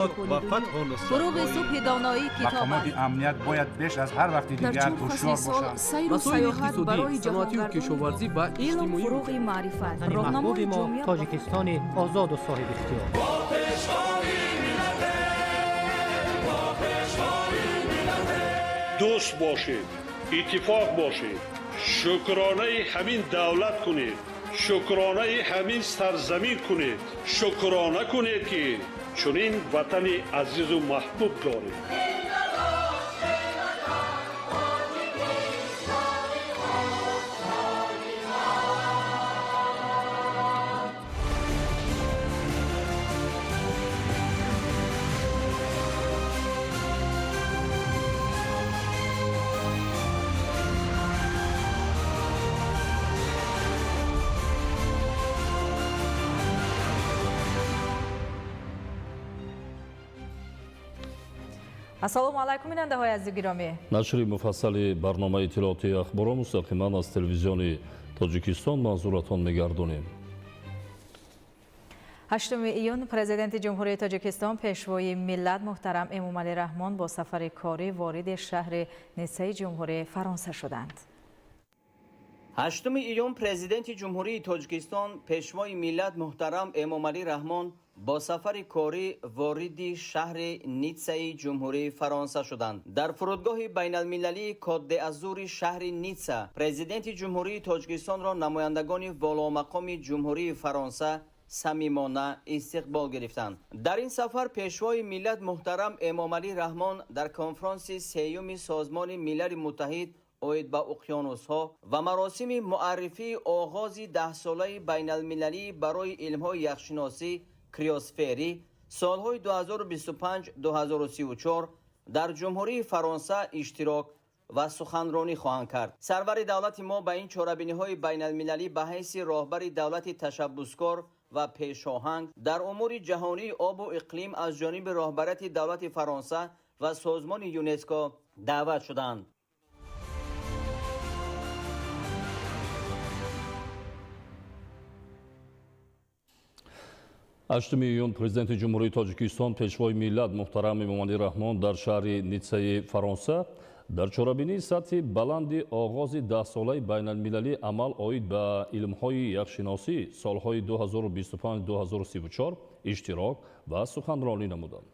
Ва фатҳу Фуруғи субҳи доноӣ китоб Мақомоти аст. амният бояд беш аз ҳар вақти Дар дигар чор фасли ҳушёр сол бошанд. сайру Масоили саёҳат иқтисодӣ, барои саноатию ҷаҳонгардони кишоварзӣ ва илм иҷтимоӣ. фуруғи маърифат, Ватани роҳнамои маҳбуби мо ҷомеа ба Тоҷикистони озоду соҳибихтиёр. Дӯст бошед, иттифоқ бошед, шукронаи ҳамин давлат кунед, шукронаи ҳамин сарзамин кунед, шукрона кунед, ки чунин ватани азизу маҳбуб доред. Ассалому алайкум, бинандаҳои азизу гиромӣ. Нашри муфассали барномаи иттилоотии ахборро мустақиман аз телевизиони Тоҷикистон манзуратон мегардонем. 8 июн Президенти Ҷумҳурии Тоҷикистон, Пешвои миллат муҳтарам Эмомалӣ Раҳмон бо сафари корӣ вориди шаҳри Ниццаи Ҷумҳурии Фаронса шуданд. 8 июн Президенти Ҷумҳурии Тоҷикистон, Пешвои миллат муҳтарам Эмомалӣ Раҳмон бо сафари корӣ вориди шаҳри Ниццаи Ҷумҳурии Фаронса шуданд. Дар фурудгоҳи байналмилалии Кот-де-Азури шаҳри Ницца Президенти Ҷумҳурии Тоҷикистонро намояндагони воломақоми Ҷумҳурии Фаронса самимона истиқбол гирифтанд. Дар ин сафар Пешвои миллат муҳтарам Эмомалӣ Раҳмон дар конфронси сеюми Созмони Милали Муттаҳид оид ба уқёнусҳо ва маросими муаррифии оғози даҳсолаи байналмилалӣ барои илмҳои яхшиносӣ криосферӣ солҳои 2025-2034 дар Ҷумҳурии Фаронса иштирок ва суханронӣ хоҳанд кард. Сарвари давлати мо ба ин чорабиниҳои байналмилалӣ ба ҳайси роҳбари давлати ташаббускор ва пешоҳанг дар умури ҷаҳонии обу иқлим аз ҷониби роҳбарияти давлати Фаронса ва созмони ЮНЕСКО даъват шуданд. 8 июн Президенти Ҷумҳурии Тоҷикистон, Пешвои миллат муҳтарам Эмомалӣ Раҳмон дар шаҳри Ниццаи Фаронса дар чорабинии сатҳи баланди оғози даҳсолаи байналмилалии амал оид ба илмҳои яхшиносӣ солҳои 2025-2034 иштирок ва суханронӣ намуданд.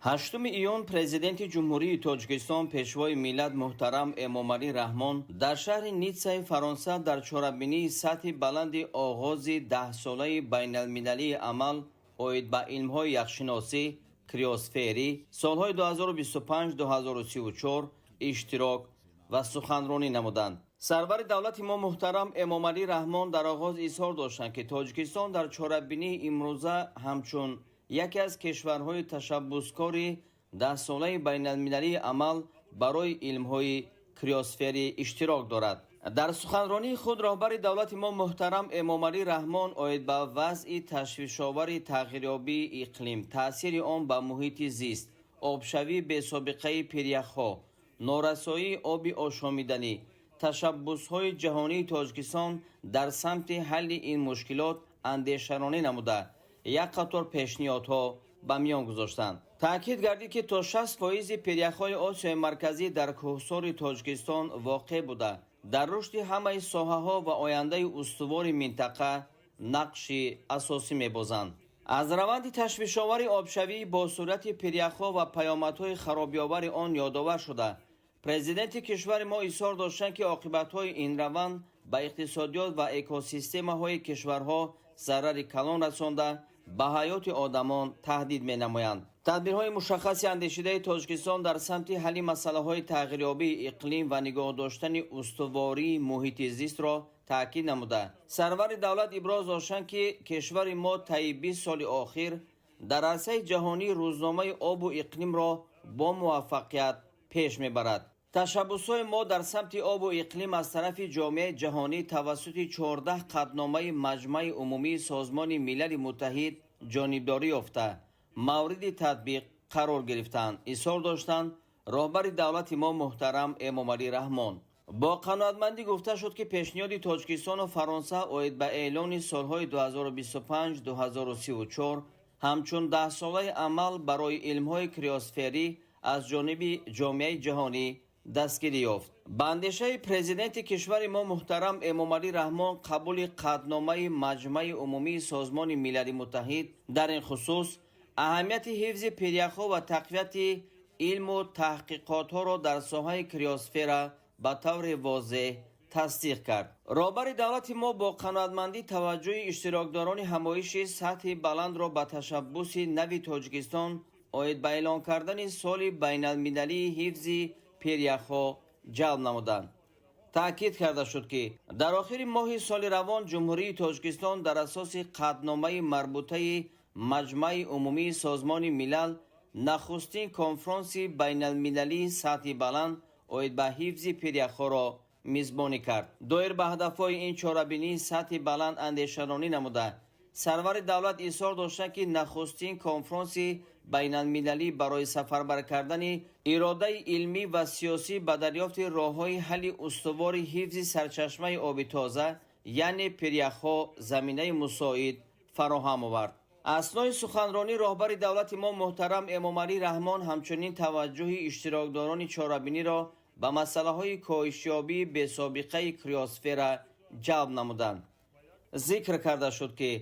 8 июн Президенти Ҷумҳурии Тоҷикистон, Пешвои миллат муҳтарам Эмомалӣ Раҳмон дар шаҳри Ниццаи Фаронса дар чорабинии сатҳи баланди оғози даҳсолаи байналмилалии амал оид ба илмҳои яхшиносӣ криосферӣ солҳои 2025-2034 иштирок ва суханронӣ намуданд. Сарвари давлати мо муҳтарам Эмомалӣ Раҳмон дар оғоз изҳор доштанд, ки Тоҷикистон дар чорабинии имрӯза ҳамчун яке аз кишварҳои ташаббускори даҳсолаи байналмилалии амал барои илмҳои криосферӣ иштирок дорад. Дар суханронии худ роҳбари давлати мо муҳтарам Эмомалӣ Раҳмон оид ба вазъи ташвишовари тағйирёбии иқлим, таъсири он ба муҳити зист, обшавии бесобиқаи пиряхҳо, норасоии оби ошомиданӣ, ташаббусҳои ҷаҳонии Тоҷикистон дар самти ҳалли ин мушкилот андешаронӣ намуда, як қатор пешниҳодҳо ба миён гузоштанд. Таъкид гардид, ки то 60 фоизи пиряхҳои Осиёи Марказӣ дар кӯҳсори Тоҷикистон воқеъ буда, дар рушди ҳамаи соҳаҳо ва ояндаи устувори минтақа нақши асосӣ мебозанд. Аз раванди ташвишовари обшавӣ бо суръати пиряхҳо ва паёмадҳои харобиовари он ёдовар шуда, президенти кишвари мо изҳор доштанд, ки оқибатҳои ин раванд ба иқтисодиёт ва экосистемаҳои кишварҳо зарари калон расонда, ба ҳаёти одамон таҳдид менамоянд. Тадбирҳои мушаххаси андешидаи Тоҷикистон дар самти ҳалли масъалаҳои тағйирёбии иқлим ва нигоҳ доштани устувории муҳити зистро таъкид намуда, сарвари давлат иброз доштанд, ки кишвари мо таи 20 соли охир дар арсаи ҷаҳонии рӯзномаи обу иқлимро бо муваффақият пеш мебарад. Ташаббусҳои мо дар самти обу иқлим аз тарафи ҷомеаи ҷаҳонӣ тавассути 14 қатъномаи Маҷмаи Умумии Созмони Милали Муттаҳид ҷонибдорӣ ёфта, мавриди татбиқ қарор гирифтанд, изҳор доштанд роҳбари давлати мо муҳтарам Эмомалӣ Раҳмон. Бо қаноатмандӣ гуфта шуд, ки пешниҳоди Тоҷикистону Фаронса оид ба эълони солҳои 2025-2034 Ҳамчун даҳсолаи амал барои илмҳои криосферӣ аз ҷониби ҷомеаи ҷаҳонӣ дастгирӣ ёфт. Ба андешаи президенти кишвари мо муҳтарам Эмомалӣ Раҳмон, қабули қатъномаи Маҷмаи Умумии Созмони Милали Муттаҳид дар ин хусус аҳамияти ҳифзи пиряхҳо ва тақвияти илму таҳқиқотҳоро дар соҳаи криосфера ба таври возеҳ тасдиқ кард. Роҳбари давлати мо бо қаноатмандӣ таваҷҷӯҳи иштирокдорони ҳамоиши сатҳи баландро ба ташаббуси нави Тоҷикистон оид ба эълон кардани соли байналмилалии ҳифзи пиряхҳо ҷалб намуданд. Таъкид карда шуд, ки дар охири моҳи соли равон Ҷумҳурии Тоҷикистон дар асоси қатъномаи марбутаи Маҷмаи Умумии Созмони Милал нахустин конфронси байналмилалии сатҳи баланд оид ба ҳифзи пиряхҳоро мизбонӣ кард. Доир ба ҳадафҳои ин чорабинии сатҳи баланд андешаронӣ намуда, сарвари давлат изҳор доштанд, ки нахустин конфронси байналмилалӣ барои сафарбар кардани иродаи илмӣ ва сиёсӣ ба дарёфти роҳҳои ҳалли устувори ҳифзи сарчашмаи оби тоза, яъне пиряхҳо, заминаи мусоид фароҳам овард. Аснои суханронӣ роҳбари давлати мо муҳтарам Эмомалӣ Раҳмон ҳамчунин таваҷҷӯҳи иштирокдорони чорабиниро ба масъалаҳои коҳишёбии бесобиқаи криосфера ҷалб намуданд. Зикр карда шуд, ки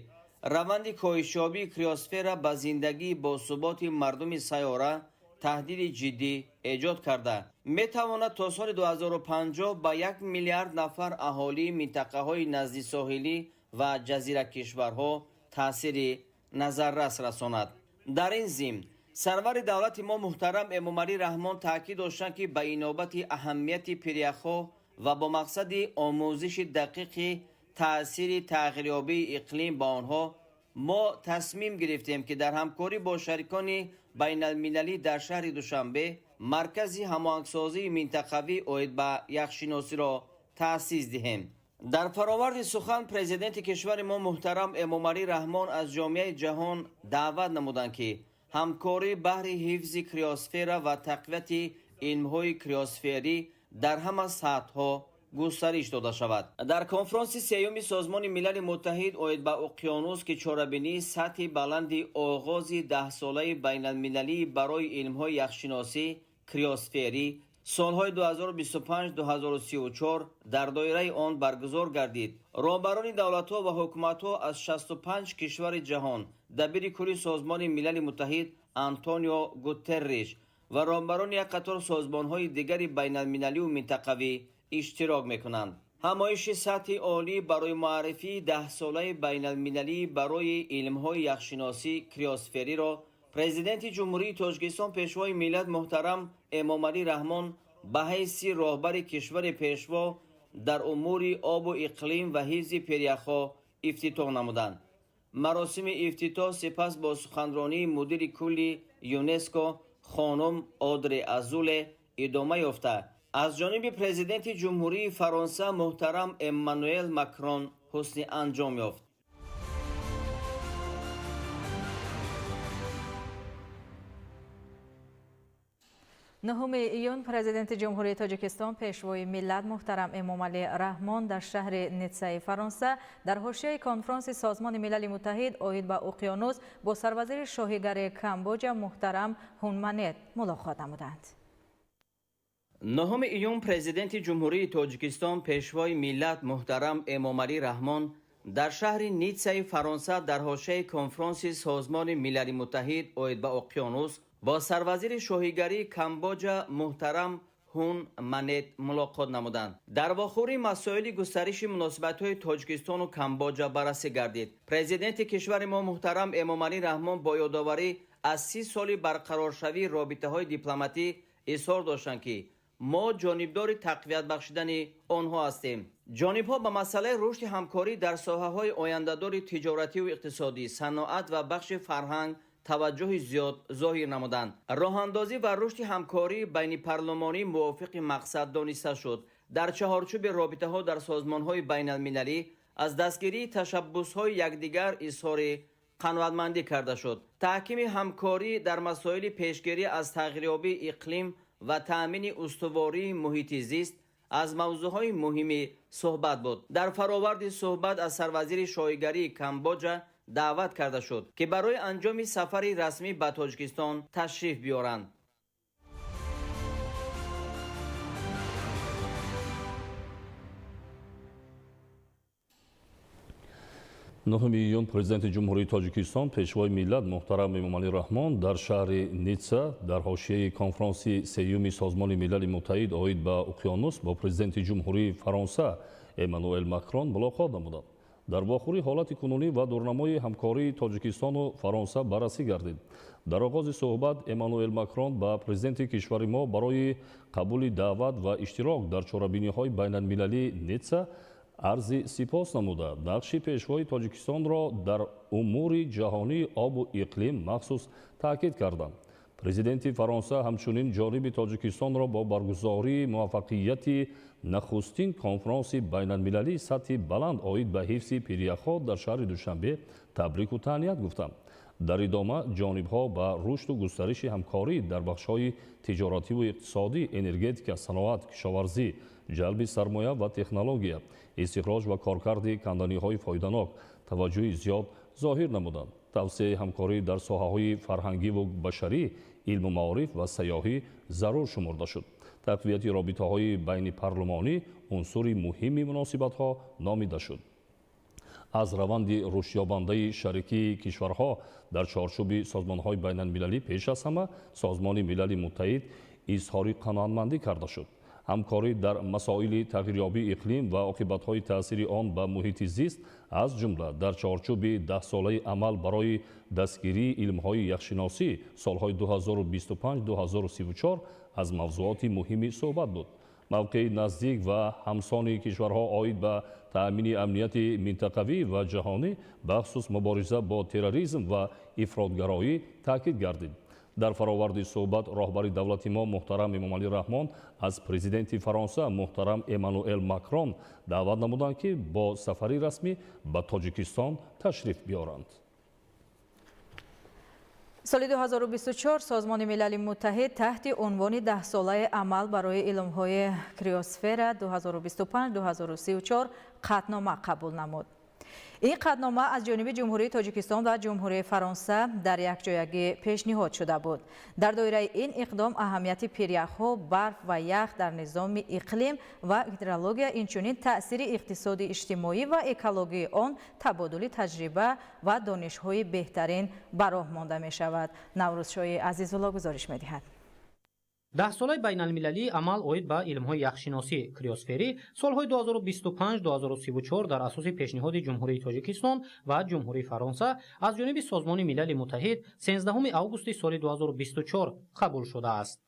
раванди коҳишёбии криосфера ба зиндагии босуботи мардуми сайёра таҳдиди ҷиддӣ эҷод карда метавонад то соли 2050 ба 1 миллиард нафар аҳолии минтақаҳои наздисоҳилӣ ва ҷазиракишварҳо таъсири назаррас расонад. Дар ин зимн сарвари давлати мо муҳтарам Эмомалӣ Раҳмон таъкид доштанд, ки ба инобати аҳамияти пиряхҳо ва бо мақсади омӯзиши дақиқи таъсири тағйирёбии иқлим ба онҳо мо тасмим гирифтем, ки дар ҳамкорӣ бо шарикони байналмилалӣ дар шаҳри Душанбе маркази ҳамоҳангсозии минтақавӣ оид ба яхшиносиро таъсис диҳем. Дар фароварди сухан президенти кишвари мо муҳтарам Эмомалӣ Раҳмон аз ҷомеаи ҷаҳон даъват намуданд, ки ҳамкорӣ баҳри ҳифзи криосфера ва тақвияти илмҳои криосферӣ дар ҳама сатҳҳо густариш дода шавад. Дар конфронси сеюми Созмони Милали Муттаҳид оид ба уқёнус, ки чорабинии сатҳи баланди оғози даҳсолаи байналмилалӣ барои илмҳои яхшиносӣ криосферӣ солҳои 2025-2034 дар доираи он баргузор гардид, роҳбарони давлатҳо ва ҳукуматҳо аз 65 кишвари ҷаҳон, дабири кулли Созмони Милали Муттаҳид Антонио Гутерриш ва роҳбарони як қатор созмонҳои дигари байналмилалию минтақавӣ иштирок мекунанд. Ҳамоиши сатҳи олӣ барои муаррифии даҳсолаи байналмилалӣ барои илмҳои яхшиносӣ криосфериро президенти Ҷумҳурии Тоҷикистон, Пешвои миллат муҳтарам Эмомалӣ Раҳмон ба ҳайси роҳбари кишвари пешво дар умури обу иқлим ва ҳифзи пиряхҳо ифтитоҳ намуданд. Маросими ифтитоҳ сипас бо суханронии мудири кулли ЮНЕСКО хонум Одре Азуле идома ёфта, аз ҷониби президенти Ҷумҳурии Фаронса муҳтарам Эммануэл Макрон ҳусни анҷом ёфт. Нуҳуми июн президенти Ҷумҳурии Тоҷикистон, Пешвои миллат муҳтарам Эмомалӣ Раҳмон дар шаҳри Ниццаи Фаронса дар ҳошияи конфронси Созмони Милали Муттаҳид оид ба уқёнус бо сарвазири шоҳигари Камбоҷа муҳтарам Ҳун Манет мулоқот намуданд. 9 июн президенти Ҷумҳурии Тоҷикистон, Пешвои миллат муҳтарам Эмомалӣ Раҳмон дар шаҳри Ниццаи Фаронса дар ҳошияи конфронси Созмони Милали Муттаҳид оид ба уқёнус бо сарвазири шоҳигарии Камбоҷа муҳтарам Ҳун Манет мулоқот намуданд. Дар вохӯрӣ масоили густариши муносибатҳои Тоҷикистону Камбоҷа баррасӣ гардид. Президенти кишвари мо муҳтарам Эмомалӣ Раҳмон бо ёдоварӣ аз 30 соли барқароршавии робитаҳои дипломатӣ изҳор доштанд, ки мо ҷонибдори тақвият бахшидани онҳо ҳастем. Ҷонибҳо ба масъалаи рушди ҳамкорӣ дар соҳаҳои ояндадори тиҷоративу иқтисодӣ, саноат ва бахши фарҳанг таваҷҷӯҳи зиёд зоҳир намуданд. Роҳандозӣ ва рушди ҳамкории байнипарлумонӣ мувофиқи мақсад дониста шуд. Дар чаҳорчӯби робитаҳо дар созмонҳои байналмилалӣ аз дастгирии ташаббусҳои якдигар изҳори қаноатмандӣ карда шуд. Таҳкими ҳамкорӣ дар масоили пешгирӣ аз тағйирёбии иқлим ва таъмини устувории муҳити зист аз мавзӯъҳои муҳими суҳбат буд. Дар фароварди суҳбат аз сарвазири шоҳигарии Камбоҷа даъват карда шуд, ки барои анҷоми сафари расмӣ ба Тоҷикистон ташриф биёранд. 9 июн Президенти Ҷумҳурии Тоҷикистон, Пешвои миллат муҳтарам Эмомалӣ Раҳмон дар шаҳри Ницца дар ҳошияи конфронси сеюми Созмони Милали Муттаҳид оид ба уқёнус бо Президенти Ҷумҳурии Фаронса Эммануэл Макрон мулоқот намуданд. Дар вохӯрӣ ҳолати кунунӣ ва дурнамои ҳамкории Тоҷикистону Фаронса баррасӣ гардид. Дар оғози суҳбат Эммануэл Макрон ба президенти кишвари мо барои қабули даъват ва иштирок дар чорабиниҳои байналмилалии Ницца арзи сипос намуда, нақши пешвои Тоҷикистонро дар умури ҷаҳонии обу иқлим махсус таъкид карданд. Президенти Фаронса ҳамчунин ҷониби Тоҷикистонро бо баргузории муваффақияти нахустин конфронси байналмилалии сатҳи баланд оид ба ҳифзи пиряхҳо дар шаҳри Душанбе табрику таҳният гуфтанд. Дар идома ҷонибҳо ба рушду густариши ҳамкорӣ дар бахшҳои тиҷоративу иқтисодӣ, энергетика, саноат, кишоварзӣ, ҷалби сармоя ва технология, истихроҷ ва коркарди канданиҳои фоиданок таваҷҷӯҳи зиёд зоҳир намуданд. Тавсияи ҳамкорӣ дар соҳаҳои фарҳангиву башарӣ, илму маориф ва сайёҳӣ зарур шумурда шуд. Тақвияти робитаҳои байнипарлумонӣ унсури муҳими муносибатҳо номида шуд. Аз раванди рушдёбандаи шарикии кишварҳо дар чорчӯби созмонҳои байналмилалӣ, пеш аз ҳама Созмони Милали Муттаҳид, изҳори қаноатмандӣ карда шуд. Ҳамкорӣ дар масоили тағйирёбии иқлим ва оқибатҳои таъсири он ба муҳити зист, аз ҷумла дар чорчӯби даҳсолаи амал барои дастгирии илмҳои яхшиносӣ солҳои 2025-2034 аз мавзӯоти муҳими суҳбат буд. Мавқеи наздик ва ҳамсони кишварҳо оид ба таъмини амнияти минтақавӣ ва ҷаҳонӣ, бахусус мубориза бо терроризм ва ифротгароӣ таъкид гардид. Дар фароварди суҳбат роҳбари давлати мо муҳтарам Эмомалӣ Раҳмон аз президенти Фаронса муҳтарам Эммануэл Макрон даъват намуданд, ки бо сафари расмӣ ба Тоҷикистон ташриф биёранд. Соли 2024 Созмони Милали Муттаҳид таҳти унвони даҳсолаи амал барои илмҳои криосфера 2025-2034 қатънома қабул намуд. Ин қатънома аз ҷониби Ҷумҳурии Тоҷикистон ва Ҷумҳурии Фаронса дар якҷоягӣ пешниҳод шуда буд. Дар доираи ин иқдом аҳамияти пиряхҳо, барф ва ях дар низоми иқлим ва гидрология, инчунин таъсири иқтисоди, иҷтимоӣ ва экологии он, табодули таҷриба ва донишҳои беҳтарин ба роҳ монда мешавад. Наврӯзшоҳи Азизулло гузориш медиҳад. Даҳсолаи байналмилалии амал оид ба илмҳои яхшиносӣ криосферӣ солҳои 2025-2034 дар асоси пешниҳоди Ҷумҳурии Тоҷикистон ва Ҷумҳурии Фаронса аз ҷониби Созмони Милали Муттаҳид 13 августи соли 2024 қабул шудааст.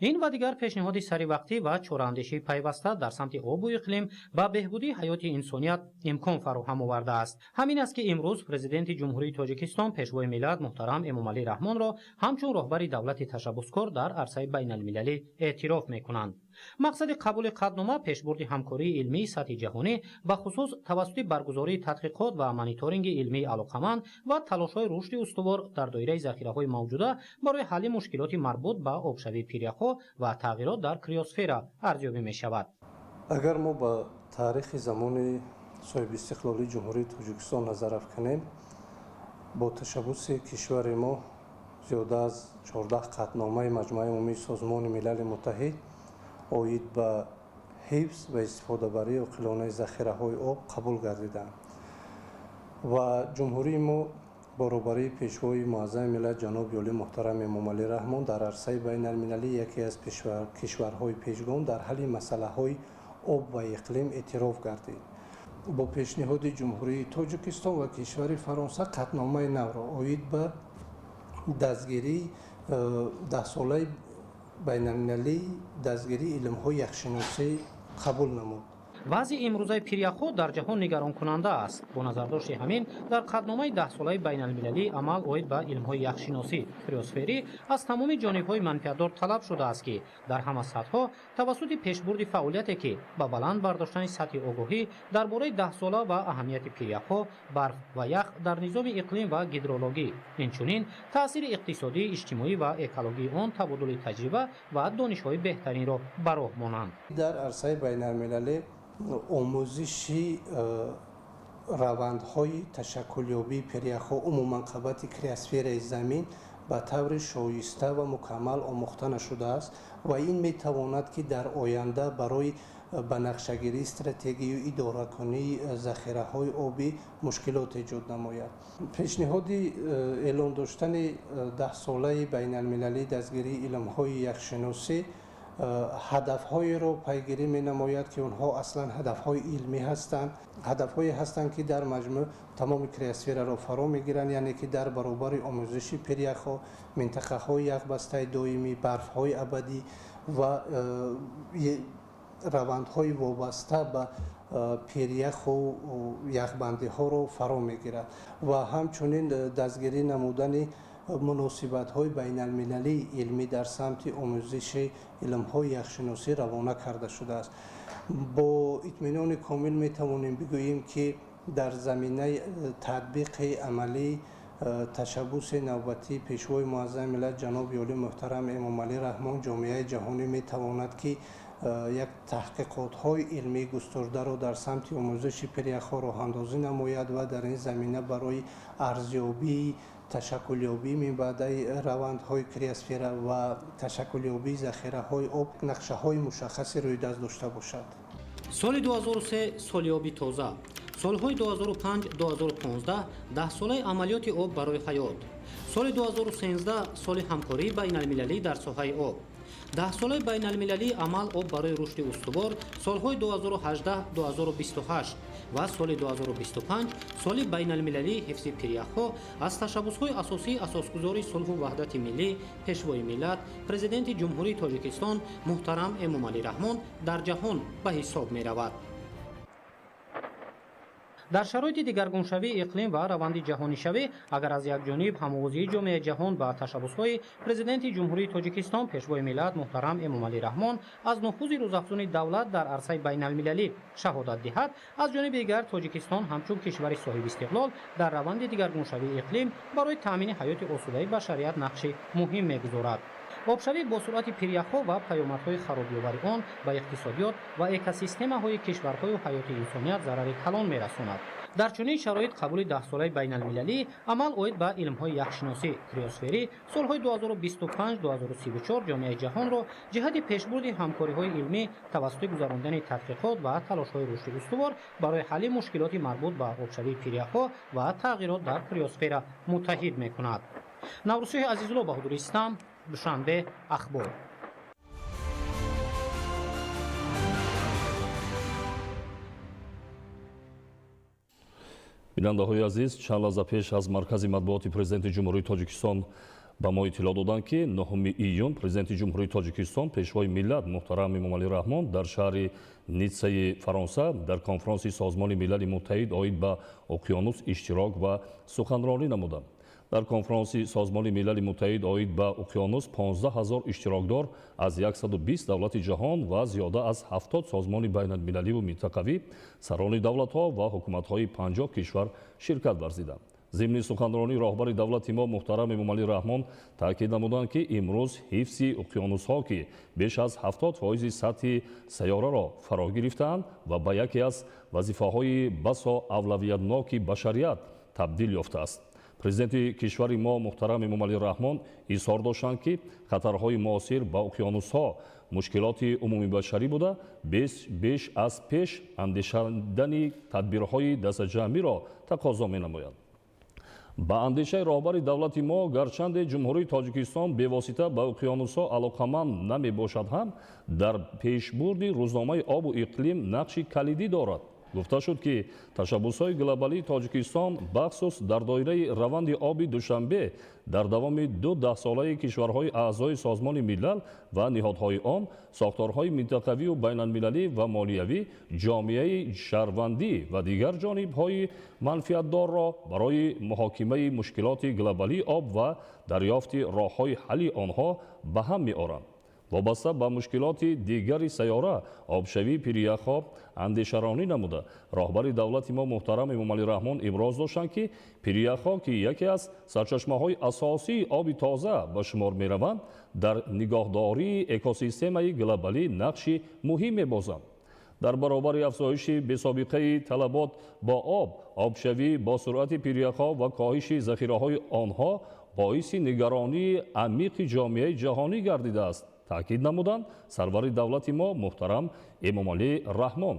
Ин ва дигар пешниҳоди саривақтӣ ва чораандешии пайваста дар самти обу иқлим ба беҳбудии ҳаёти инсоният имкон фароҳам овардааст. Ҳамин аст, ки имрӯз Президенти Ҷумҳурии Тоҷикистон, Пешвои миллат муҳтарам Эмомалӣ Раҳмонро ҳамчун роҳбари давлати ташаббускор дар арсаи байналмилалӣ эътироф мекунанд. Мақсади қабули қатънома пешбурди ҳамкории илмии сатҳи ҷаҳонӣ, бахусус тавассути баргузории тадқиқот ва мониторинги илмии алоқаманд ва талошҳои рушди устувор дар доираи захираҳои мавҷуда барои ҳалли мушкилоти марбут ба обшавии пиряхҳо ва тағйирот дар криосфера арзёбӣ мешавад. Агар мо ба таърихи замони соҳибистиқлолии Ҷумҳурии Тоҷикистон назар афканем, бо ташаббуси кишвари мо зиёда аз 14 қатъномаи Маҷмӯаи Умумии Созмони Милали Муттаҳид оид ба ҳифз ва истифодабарии оқилонаи захираҳои об қабул гардиданд ва ҷумҳурии мо баробарии Пешвои Муаззами миллат ҷаноби олӣ муҳтарам Эмомалӣ Раҳмон дар арсаи байналмилалӣ яке аз кишварҳои пешгом дар ҳалли масъалаҳои об ва иқлим эътироф гардид. Бо пешниҳоди Ҷумҳурии Тоҷикистон ва кишвари Фаронса қатъномаи навро оид ба дастгирии даҳсолаи байналмилалии дастгирии илмҳои яхшиносӣ қабул намуд. Вазъи имрӯзаи пиряхҳо дар ҷаҳон нигаронкунанда аст. Бо назардошти ҳамин дар қатъномаи даҳсолаи байналмилалии амал оид ба илмҳои яхшиносӣ криосферӣ аз тамоми ҷонибҳои манфиатдор талаб шудааст, ки дар ҳама сатҳҳо тавассути пешбурди фаъолияте, ки ба баланд бардоштани сатҳи огоҳӣ дар бораи даҳсола ва аҳамияти пиряхҳо, барф ва ях дар низоми иқлим ва гидрологӣ, инчунин таъсири иқтисодӣ, иҷтимоӣ ва экологии он, табодули таҷриба ва донишҳои беҳтаринро ба роҳ монанд. Дар арсаи байналмилалӣ омӯзиши Равандҳои ташаккулёбии пиряхҳо, умуман қабати криосфераи замин ба таври шоиста ва мукаммал омӯхта нашудааст ва ин метавонад, ки дар оянда барои ба нақшагирии стратегию идоракунии захираҳои обӣ мушкилот эҷод намояд. Пешниҳоди эълон доштани даҳсолаи байналмилалии дастгирии илмҳои яхшиносӣ ҳадафҳоеро пайгирӣ менамояд, ки онҳо аслан ҳадафҳои илмӣ ҳастанд, ҳадафҳое ҳастанд, ки дар маҷмӯъ тамоми криосфераро фаро мегиранд, яъне ки дар баробари омӯзиши пиряхҳо, минтақаҳои яхбастаи доимӣ, барфҳои абадӣ ва равандҳои вобаста ба пиряху яхбандиҳоро фаро мегирад ва ҳамчунин дастгирӣ намудани муносибатҳои байналмилалии илмӣ дар самти омӯзиши илмҳои яхшиносӣ равона карда шудааст. Бо итминони комил метавонем бигӯем, ки дар заминаи татбиқи амалии ташаббуси навбатии Пешвои Муаззами миллат ҷаноби олӣ муҳтарам Эмомалӣ Раҳмон ҷомеаи ҷаҳонӣ метавонад, ки як таҳқиқотҳои илмии густурдаро дар самти омӯзиши пиряхҳо роҳандозӣ намояд ва дар ин замина барои арзёбии ташаккулёбии минбаъдаи равандҳои криосфера ва ташаккулёбии захираҳои об нақшаҳои мушаххаси рӯйдаст дошта бошад. Соли 2003 соли оби тоза, солҳои 2005-2015 даҳсолаи амалиёти об барои ҳаёт, соли 2013 соли ҳамкории байналмилалӣ дар соҳаи об, даҳсолаи байналмилалии амал об барои рушди устувор солҳои 2018-2028 ва соли 2025 соли байналмилалии ҳифзи пиряхҳо аз ташаббусҳои асосии асосгузори сулҳу ваҳдати миллӣ, Пешвои миллат, Президенти Ҷумҳурии Тоҷикистон муҳтарам Эмомалӣ Раҳмон дар ҷаҳон ба ҳисоб меравад. Дар шароити дигаргуншавии иқлим ва раванди ҷаҳонишавӣ, агар аз як ҷониб ҳамовозии ҷомеаи ҷаҳон ба ташаббусҳои Президенти Ҷумҳурии Тоҷикистон, Пешвои миллат муҳтарам Эмомалӣ Раҳмон аз нуфузи рӯзафзуни давлат дар арсаи байналмилалӣ шаҳодат диҳад, аз ҷониби дигар Тоҷикистон ҳамчун кишвари соҳибистиқлол дар раванди дигаргуншавии иқлим барои таъмини ҳаёти осудаи башарият нақши муҳим мегузорад. Обшавӣ бо суръати пиряхҳо ва паёмадҳои харобиовари он ба иқтисодиёт ва экосистемаҳои кишварҳою ҳаёти инсоният зарари калон мерасонад. Дар чунин шароит қабули даҳсолаи байналмилалӣ амал оид ба илмҳои яхшиносӣ криосферӣ солҳои 2025-2034 ҷомеаи ҷаҳонро ҷиҳати пешбурди ҳамкориҳои илмӣ тавассути гузарондани тадқиқот ва талошҳои рушди устувор барои ҳалли мушкилоти марбут ба обшавии пиряхҳо ва тағйирот дар криосфера муттаҳид мекунад. Наврӯзшоҳи Азизулло, Баҳодур Истам, Душанбе, Ахбор. Бинандаҳои азиз, чанд лаҳза пеш аз маркази матбуоти Президенти Ҷумҳурии Тоҷикистон ба мо иттилоъ доданд, ки 9 июн Президенти Ҷумҳурии Тоҷикистон, Пешвои миллат муҳтарам Эмомалӣ Раҳмон дар шаҳри Ниццаи Фаронса дар конфронси Созмони Милали Муттаҳид оид ба уқёнус иштирок ва суханронӣ намуданд. Дар конфронси Созмони Милали Муттаҳид оид ба уқёнус 15 ҳазор иштирокдор аз 120 давлати ҷаҳон ва зиёда аз 70 созмони байналмилаливу минтақавӣ, сарони давлатҳо ва ҳукуматҳои 50 кишвар ширкат варзиданд. Зимни суханронии роҳбари давлати мо муҳтарам Эмомалӣ Раҳмон таъкид намуданд, ки имрӯз ҳифзи уқёнусҳо, ки беш аз 70% сатҳи сайёраро фаро гирифтаанд ва ба яке аз вазифаҳои басо авлавиятноки башарият табдил ёфтааст. Президенти кишвари мо муҳтарам Эмомалӣ Раҳмон изҳор доштанд, ки хатарҳои муосир ба уқёнусҳо мушкилоти умумибашарӣ буда, беш аз пеш андешидани тадбирҳои дастаҷамъиро тақозо менамояд. Ба андешаи роҳбари давлати мо, гарчанде Ҷумҳурии Тоҷикистон бевосита ба уқёнусҳо алоқаманд намебошад ҳам, дар пешбурди рӯзномаи обу иқлим нақши калидӣ дорад. Гуфта шуд, ки ташаббусҳои глобалии Тоҷикистон, бахсус дар доираи раванди оби Душанбе, дар давоми ду даҳсолаи кишварҳои аъзои Созмони Милал ва ниҳодҳои он, сохторҳои минтақавию байналмилалӣ ва молиявӣ, ҷомеаи шаҳрвандӣ ва дигар ҷонибҳои манфиатдорро барои муҳокимаи мушкилоти глобалии об ва дарёфти роҳҳои ҳалли онҳо ба ҳам меоранд. Вобаста ба мушкилоти дигари сайёра, обшавии пиряхҳо андешаронӣ намуда, роҳбари давлати мо муҳтарам Эмомалӣ Раҳмон иброз доштанд, ки пиряхҳо, ки яке аз сарчашмаҳои асосии оби тоза ба шумор мераванд, дар нигоҳдории экосистемаи глобалӣ нақши муҳим мебозанд. Дар баробари афзоиши бесобиқаи талабот бо об, обшавӣ бо суръати пиряхҳо ва коҳиши захираҳои онҳо боиси нигаронии амиқи ҷомеаи ҷаҳонӣ гардидааст, таъкид намуданд сарвари давлати мо муҳтарам Эмомалӣ Раҳмон.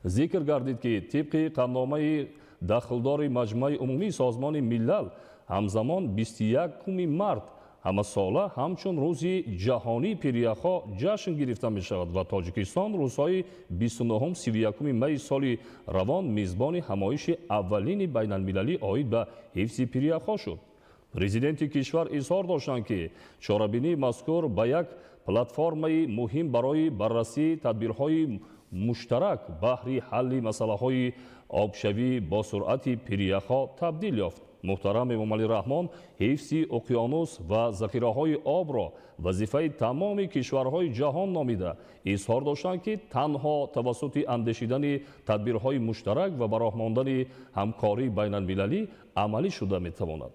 Зикр гардид, ки тибқи қатъномаи дахлдори Маҷмӯаи Умумии Созмони Миллал ҳамзамон 21 март ҳамасола ҳамчун Рӯзи ҷаҳонии пиряхҳо ҷашн гирифта мешавад ва Тоҷикистон рӯзҳои 29-31 майи соли равон мизбони ҳамоиши аввалини байналмилалӣ оид ба ҳифзи пиряхҳо шуд. Президенти кишвар изҳор доштанд, ки чорабинии мазкур ба як платформаи муҳим барои баррасии тадбирҳои муштарак баҳри ҳалли масъалаҳои обшавӣ бо суръати пиряхҳо табдил ёфт. Муҳтарам Эмомалӣ Раҳмон ҳифзи уқёнус ва захираҳои обро вазифаи тамоми кишварҳои ҷаҳон номида, изҳор доштанд, ки танҳо тавассути андешидани тадбирҳои муштарак ва ба роҳ мондани ҳамкории байналмилалӣ амалӣ шуда метавонад.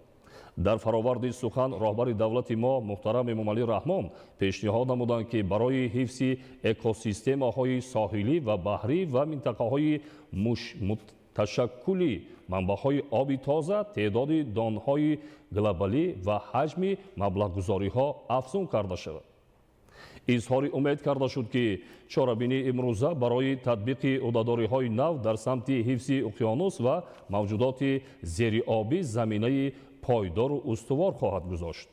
Дар фароварди сухан роҳбари давлати мо муҳтарам Эмомалӣ Раҳмон пешниҳод намуданд, ки барои ҳифзи экосистемаҳои соҳилӣ ва баҳрӣ ва минтақаҳои ташаккули манбаъҳои оби тоза теъдоди донҳои глобалӣ ва ҳаҷми маблағгузориҳо афзун карда шавад. Изҳори умед карда шуд, ки чорабинии имрӯза барои татбиқи ӯҳдадориҳои нав дар самти ҳифзи уқёнус ва мавҷудоти зериобӣ заминаи пойдору устувор хоҳад гузошт.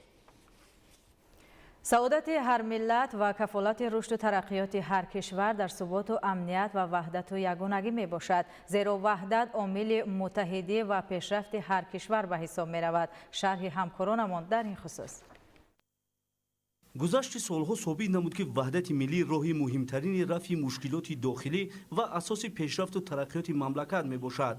Саодати ҳар миллат ва кафолати рушду тараққиёти ҳар кишвар дар суботу амният ва ваҳдату ягонагӣ мебошад, зеро ваҳдат омили муттаҳидӣ ва пешрафти ҳар кишвар ба ҳисоб меравад. Шарҳи ҳамкоронамон дар ин хусус. Гузашти солҳо собит намуд, ки ваҳдати миллӣ роҳи муҳимтарини рафъи мушкилоти дохилӣ ва асоси пешрафту тараққиёти мамлакат мебошад.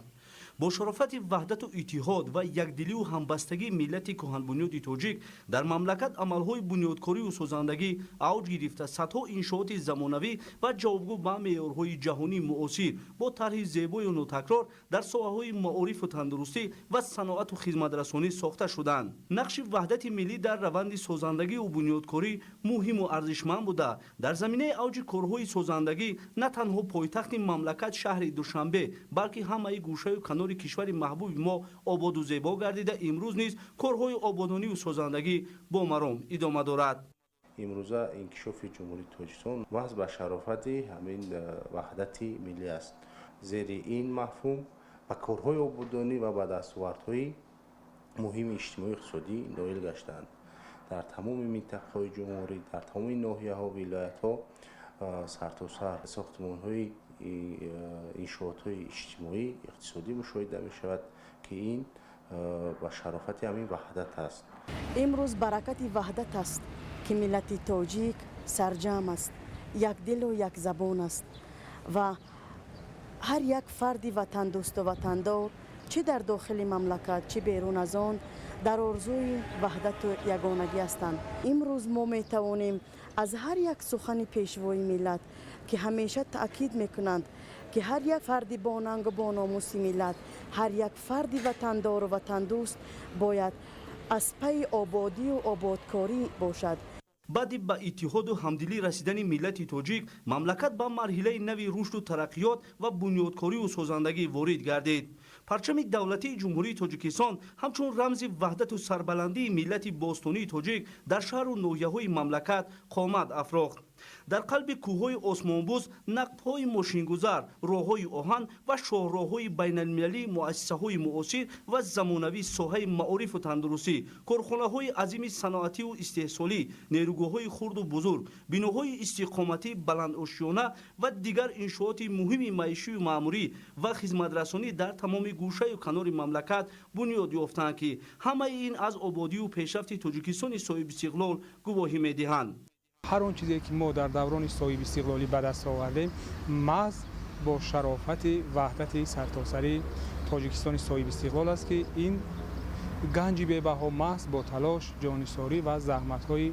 Бо шарофати ваҳдату иттиҳод ва якдилию ҳамбастагии миллати кӯҳанбунёди тоҷик дар мамлакат амалҳои бунёдкорию созандагӣ авҷ гирифта, садҳо иншооти замонавӣ ва ҷавобгӯ ба меъёрҳои ҷаҳонии муосир бо тарҳи зебою нотакрор дар соҳаҳои маорифу тандурустӣ ва саноату хизматрасонӣ сохта шуданд. Нақши ваҳдати миллӣ дар раванди созандагию бунёдкорӣ муҳиму арзишманд буда, дар заминаи авҷи корҳои созандагӣ на танҳо пойтахти мамлакат шаҳри Душанбе, балки ҳамаи гӯшаю канори кишвари маҳбуби мо ободу зебо гардида, имрӯз низ корҳои ободонию созандагӣ бо маром идома дорад. Имрӯза инкишофи Ҷумҳурии Тоҷикистон маҳз ба шарофати ҳамин ваҳдати миллӣ аст. Зери ин мафҳум ба корҳои ободонӣ ва ба дастовардҳои муҳими иҷтимоию иқтисодӣ ноил гаштанд. Дар тамоми минтақаҳои ҷумҳурӣ, дар тамоми ноҳияҳо, вилоятҳо сартосар сохтмонҳои иншоотҳои иҷтимоӣ иқтисодӣ мушоҳида мешавад, ки ин ба шарофати ҳамин ваҳдат аст. Имрӯз баракати ваҳдат аст, ки миллати тоҷик сарҷамъ аст, якдилу якзабон аст ва ҳар як фарди ватандӯсту ватандор, чӣ дар дохили мамлакат, чӣ берун аз он, дар орзуи ваҳдату ягонагӣ ҳастанд. Имрӯз мо метавонем аз ҳар як сухани пешвои миллат, ки ҳамеша таъкид мекунанд, ки ҳар як фарди бонангу бономуси миллат, ҳар як фарди ватандору ватандӯст бояд аз пайи ободию ободкорӣ бошад. Баъди ба иттиҳоду ҳамдилӣ расидани миллати тоҷик мамлакат ба марҳилаи нави рушду тараққиёт ва бунёдкорию созандагӣ ворид гардид. Парчами давлатии Ҷумҳурии Тоҷикистон ҳамчун рамзи ваҳдату сарбаландии миллати бостонии тоҷик дар шаҳру ноҳияҳои мамлакат қомат афрохт. Дар қалби кӯҳҳои осмонбӯз нақбҳои мошингузар, роҳҳои оҳан ва шоҳроҳҳои байналмилалӣ, муассисаҳои муосир ва замонавӣ, соҳаи маорифу тандурустӣ, корхонаҳои азими саноативу истеҳсолӣ, нерӯгоҳҳои хурду бузург, биноҳои истиқоматӣ баландошёна ва дигар иншооти муҳими маишию маъмурӣ ва хизматрасонӣ дар тамоми гӯшаю канори мамлакат бунёд ёфтанд, ки ҳамаи ин аз ободию пешрафти Тоҷикистони соҳибистиқлол гувоҳӣ медиҳанд. Ҳар он чизе, ки мо дар даврони соҳибистиқлолӣ ба даст овардем, маҳз бо шарофати ваҳдати сартосарии Тоҷикистони соҳибистиқлол аст, ки ин ганҷи бебаҳо маҳз бо талош, ҷонисорӣ ва заҳматҳои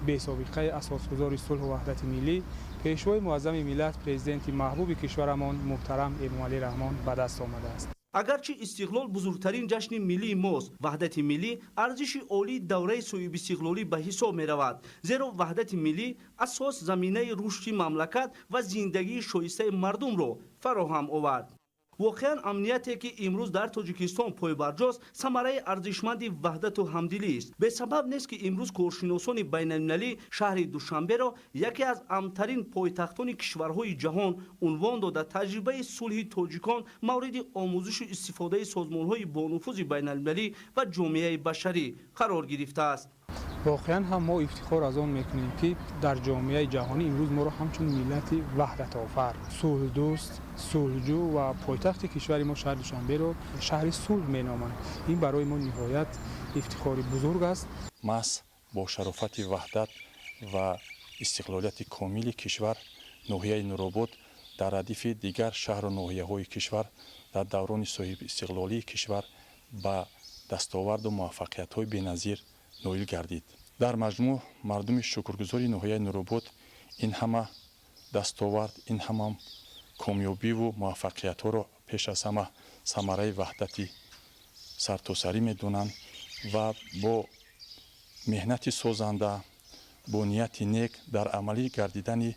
бесобиқаи асосгузори сулҳу ваҳдати миллӣ, пешвои муаззами миллат, президенти маҳбуби кишварамон муҳтарам Эмомалӣ Раҳмон ба даст омадааст. Агарчи истиқлол бузургтарин ҷашни миллии мост, ваҳдати миллӣ арзиши олии давраи соҳибистиқлолӣ ба ҳисоб меравад. Зеро ваҳдати миллӣ асос заминаи рушди мамлакат ва зиндагии шоистаи мардумро фароҳам овард. Воқеан амнияте, ки имрӯз дар Тоҷикистон пойбарҷост, самараи арзишманди ваҳдату ҳамдилист. Бесабаб нест, ки имрӯз коршиносони байналмилалӣ шаҳри Душанберо яке аз амнтарин пойтахтони кишварҳои ҷаҳон унвон дода, таҷрибаи сулҳи тоҷикон мавриди омӯзишу истифодаи созмонҳои бонуфузи байналмилалӣ ва ҷомеаи башарӣ қарор гирифтааст. Воқеан ҳам мо ифтихор аз он мекунем, ки дар ҷомеаи ҷаҳонӣ имрӯз моро ҳамчун миллати ваҳдатофар, сулҳдӯст, сулҳҷӯ ва пойтахти кишвари мо шаҳри Душанберо шаҳри сулҳ меноманд. Ин барои мо ниҳоят ифтихори бузург аст. Маҳз бо шарофати ваҳдат ва истиқлолияти комили кишвар ноҳияи Нуробод дар радифи дигар шаҳру ноҳияҳои кишвар дар даврони соҳибистиқлолии кишвар ба дастоварду муваффақиятҳои беназир ноил гардид. Дар маҷмӯъ мардуми шукргузори ноҳияи Нуробод ин ҳама дастовард, ин ҳама комёбиву муваффақиятҳоро пеш аз ҳама самараи ваҳдати сартосарӣ медонанд ва бо меҳнати созанда, бо нияти нек дар амалӣ гардидани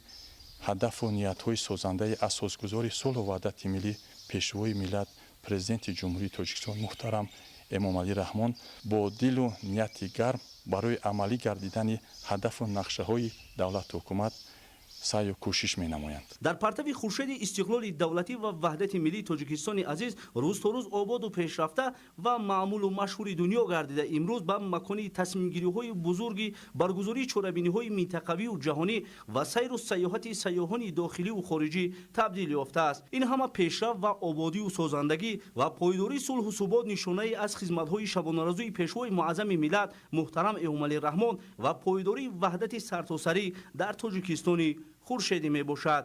ҳадафу ниятҳои созандаи асосгузори сулҳу ваҳдати миллӣ, Пешвои миллат, Президенти Ҷумҳурии Тоҷикистон муҳтарам Эмомалӣ Раҳмон бо дилу нияти гарм барои амалӣ гардидани ҳадафу нақшаҳои давлату ҳукумат саъю кӯшиш менамоянд. Дар партави хуршеди истиқлоли давлатӣ ва ваҳдати миллии Тоҷикистони азиз рӯз то рӯз ободу пешрафта ва маъмулу машҳури дунё гардида, имрӯз ба макони тасмимгириҳои бузурги баргузории чорабиниҳои минтақавию ҷаҳонӣ ва сайру сайёҳати сайёҳони дохиливу хориҷӣ табдил ёфтааст. Ин ҳама пешрафт ва ободию созандагӣ ва пойдории сулҳу субот нишонае аз хизматҳои шабонарӯзии Пешвои муаззами миллат муҳтарам Эмомалӣ Раҳмон ва пойдории ваҳдати сартосарӣ дар Тоҷикистони хуршедӣ мебошад.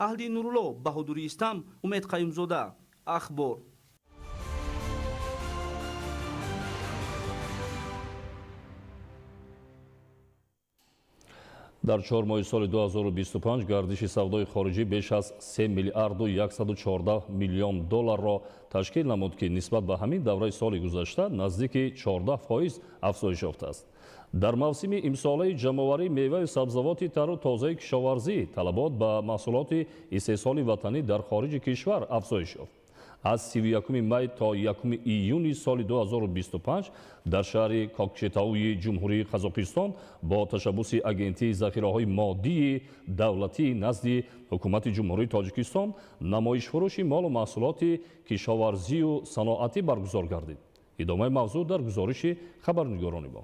Аҳли Нурулло, Баҳодури Истам, Умед Қаюмзода, Ахбор. Дар 4 моҳи соли 2025 гардиши савдои хориҷӣ беш аз 3 миллиарду 114 миллион долларро ташкил намуд, ки нисбат ба ҳамин давраи соли гузашта наздики 14% афзоиш ёфтааст. Дар мавсими имсолаи ҷамъоварии меваю сабзавоти тару тозаи кишоварзӣ талабот ба маҳсулоти истеҳсоли ватанӣ дар хориҷи кишвар афзоиш ёфт. Аз 31 май то 1 июни соли 2025 дар шаҳри Кокшетауи Ҷумҳурии Қазоқистон бо ташаббуси Агентии захираҳои моддии давлатӣ назди Ҳукумати Ҷумҳурии Тоҷикистон намоишфурӯши молу маҳсулоти кишоварзию саноатӣ баргузор гардид. Идомаи мавзӯъ дар гузориши хабарнигорони мо.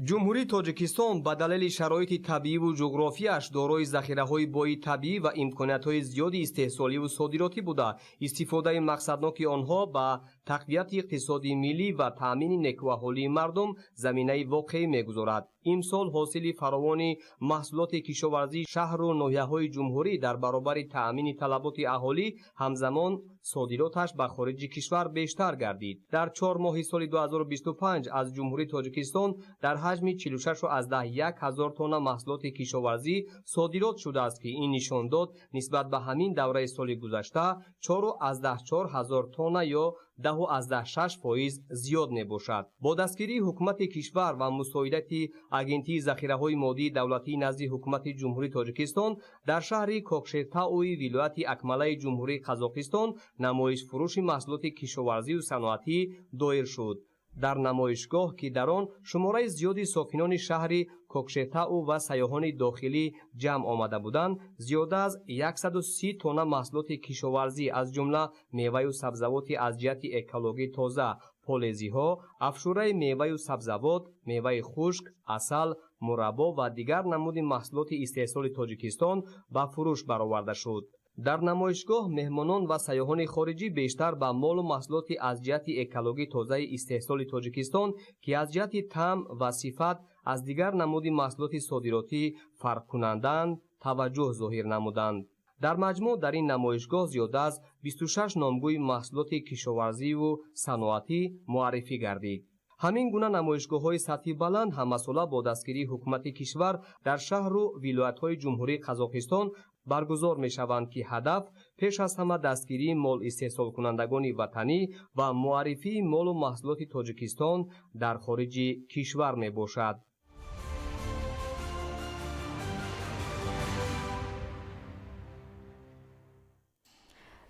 Ҷумҳурии Тоҷикистон ба далели шароити табииву ҷуғрофияш дорои захираҳои бои табиӣ ва имкониятҳои зиёди истеҳсоливу содиротӣ буда, истифодаи мақсадноки онҳо ба тақвияти иқтисоди миллӣ ва таъмини некӯаҳолии мардум заминаи воқеӣ мегузорад. Имсол ҳосили фаровони маҳсулоти кишоварзии шаҳру ноҳияҳои ҷумҳурӣ дар баробари таъмини талаботи аҳолӣ ҳамзамон содироташ ба хориҷи кишвар бештар гардид. Дар 4 моҳи соли 2025 аз Ҷумҳурии Тоҷикистон дар ҳаҷми 46,1 ҳазор тонна маҳсулоти кишоварзӣ содирот шудааст, ки ин нишондод нисбат ба ҳамин давраи соли гузашта 4,4 ҳазор тонна ё 10,6% зиёд мебошад. Бо дастгирии ҳукумати кишвар ва мусоидати Агентии захираҳои моддии давлатии назди Ҳукумати Ҷумҳурии Тоҷикистон дар шаҳри Кокшетауи вилояти Акмалаи Ҷумҳурии Қазоқистон намоишфурӯши маҳсулоти кишоварзию саноатӣ доир шуд. Дар намоишгоҳ, ки дар он шумораи зиёди сокинони шаҳри Кокшетау ва сайёҳони дохилӣ ҷамъ омада буданд, зиёда аз 130 тонна маҳсулоти кишоварзӣ аз ҷумла меваю сабзавоти аз ҷиҳати экологӣ тоза, полезиҳо, афшураи меваю сабзавот, меваи хушк, асал, мураббо ва дигар намуди маҳсулоти истеҳсоли Тоҷикистон ба фурӯш бароварда шуд. Дар намоишгоҳ меҳмонон ва сайёҳони хориҷӣ бештар ба молу маҳсулоти аз ҷиҳати экологӣ тозаи истеҳсоли Тоҷикистон, ки аз ҷиҳати таъм ва сифат аз дигар намуди маҳсулоти содиротӣ фарқкунандаанд, таваҷҷӯҳ зоҳир намуданд. Дар маҷмӯъ дар ин намоишгоҳ зиёда аз 26 номгӯи маҳсулоти кишоварзиву саноатӣ муаррифӣ гардид. Ҳамин гуна намоишгоҳҳои сатҳи баланд ҳамасола бо дастгирии ҳукумати кишвар дар шаҳру вилоятҳои Ҷумҳурии Қазоқистон Баргузор мешаванд, ки ҳадаф пеш аз ҳама дастгирии молистеҳсолкунандагони ватанӣ ва муаррифии молу маҳсулоти Тоҷикистон дар хориҷи кишвар мебошад.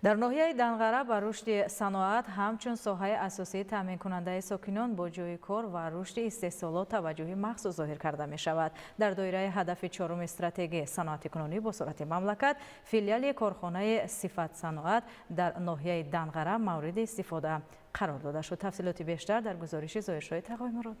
Дар ноҳияи Данғара ба рушди саноат ҳамчун соҳаи асосии таъминкунандаи сокинон бо ҷойи кор ва рушди истеҳсолот таваҷҷӯҳи махсус зоҳир карда мешавад. Дар доираи ҳадафи чоруми стратегияи саноатикунонӣ бо суръати мамлакат, филиали корхонаи Сифатсаноат дар ноҳияи Данғара мавриди истифода қарор дода шуд. Тафсилоти бештар дар гузориши Зоҳиршоҳи Тағоймурод.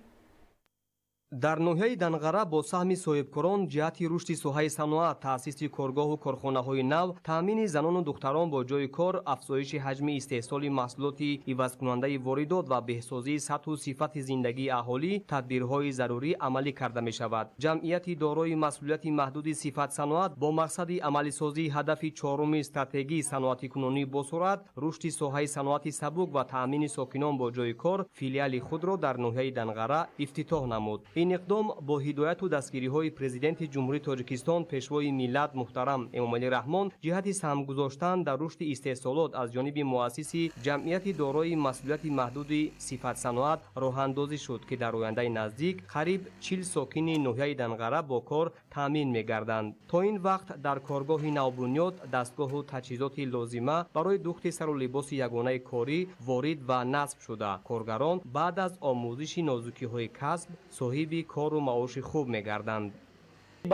Дар ноҳияи Данғара бо саҳми соҳибкорон ҷиҳати рушди соҳаи саноат, таъсиси коргоҳу корхонаҳои нав, таъмини занону духтарон бо ҷойи кор, афзоиши ҳаҷми истеҳсоли маҳсулоти ивазкунандаи воридот ва беҳсозии сатҳу сифати зиндагии аҳолӣ тадбирҳои зарурӣ амалӣ карда мешавад. Ҷамъияти дорои масъулияти маҳдуди Сифатсаноат бо мақсади амалисозии ҳадафи чоруми стратегии саноатикунонӣ бо суръат, рушди соҳаи саноати сабук ва таъмини сокинон бо ҷойи кор филиали худро дар ноҳияи Данғара ифтитоҳ намуд. Ин иқдом бо ҳидояту дастгириҳои Президенти Ҷумҳурии Тоҷикистон, Пешвои миллат муҳтарам Эмомалӣ Раҳмон ҷиҳати саҳм гузоштан дар рушди истеҳсолот аз ҷониби муассиси ҷамъияти дорои масъулияти маҳдуди Сифатсаноат роҳандозӣ шуд, ки дар ояндаи наздик қариб 40 сокини ноҳияи Данғара бо кор таъмин мегарданд. То ин вақт дар коргоҳи навбунёд дастгоҳу таҷҳизоти лозима барои духти сару либоси ягонаи корӣ ворид ва насб шуда, коргарон баъд аз омӯзиши нозукиҳои касб соҳиби кору маоши хуб мегарданд.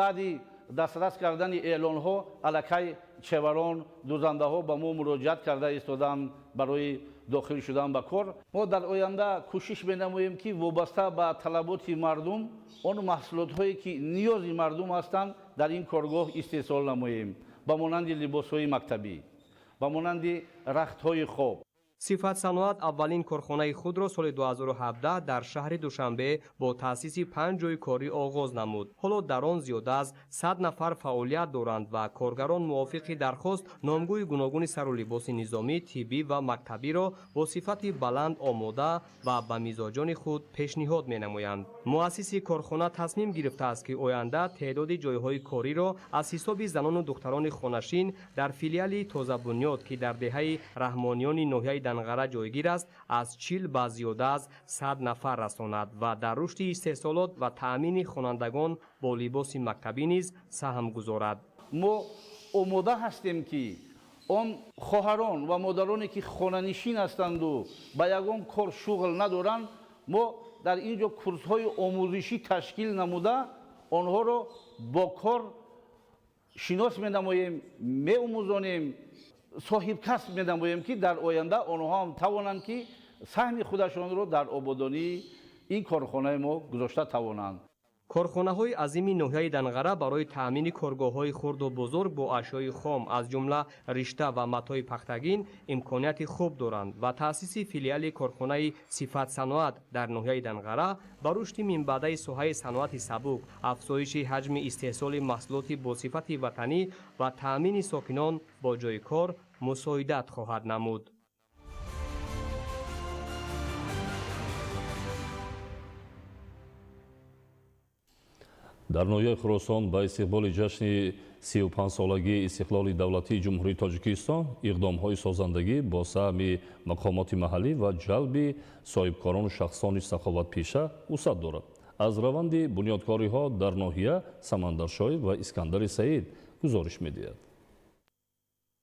Баъди дастрас кардани эълонҳо аллакай чеварон, дузандаҳо ба мо муроҷиат карда истоданд барои дохил шудан ба кор. Мо дар оянда кӯшиш менамоем, ки вобаста ба талаботи мардум он маҳсулотҳое ки ниёзи мардум ҳастанд дар ин коргоҳ истеҳсол намоем, ба монанди либосҳои мактабӣ, ба монанди рахтҳои хоб. Сифатсаноат аввалин корхонаи худро соли 2017 дар шаҳри Душанбе бо таъсиси 5 ҷойи корӣ оғоз намуд. Ҳоло дар он зиёда аз 100 нафар фаъолият доранд ва коргарон мувофиқи дархост номгӯи гуногуни сару либоси низомӣ, тиббӣ ва мактабиро бо сифати баланд омода ва ба мизоҷони худ пешниҳод менамоянд. Муассиси корхона тасмим гирифтааст, ки оянда теъдоди ҷойҳои кориро аз ҳисоби занону духтарони хонашин дар филиали тозабунёд, ки дар деҳаи Раҳмониёни ноҳияи Данғара ҷойгир аст, аз 40 ба зиёда аз 100 нафар расонад ва дар рушди истеҳсолот ва таъмини хонандагон бо либоси мактабӣ низ саҳм гузорад. Мо омода ҳастем, ки он хоҳарон ва модароне ки хонанишин ҳастанду ба ягон кор шуғл надоранд, мо дар ин ҷо курсҳои омӯзишӣ ташкил намуда онҳоро бо кор шинос менамоем, меомӯзонем, соҳибкасб менамоем, ки дар оянда онҳо ҳам тавонанд, ки саҳми худашонро дар ободонии ин корхонаи мо гузошта тавонанд. Корхонаҳои азими ноҳияи Данғара барои таъмини коргоҳҳои хурду бузург бо ашёи хом, аз ҷумла ришта ва матои пахтагин имконияти хуб доранд ва таъсиси филиали корхонаи Сифатсаноат дар ноҳияи Данғара ба рушди минбаъдаи соҳаи саноати сабук, афзоиши ҳаҷми истеҳсоли маҳсулоти бо сифати ватанӣ ва таъмини сокинон бо ҷойи кор мусоидат хоҳад намуд. Дар ноҳияи Хуросон ба истиқболи ҷашни 35-солагии истиқлоли давлатии Ҷумҳурии Тоҷикистон иқдомҳои созандагӣ бо саҳми мақомоти маҳаллӣ ва ҷалби соҳибкорону шахсони саховатпеша вусъат дорад. Аз раванди бунёдкориҳо дар ноҳия Самандаршоев ва Искандари Саид гузориш медиҳад.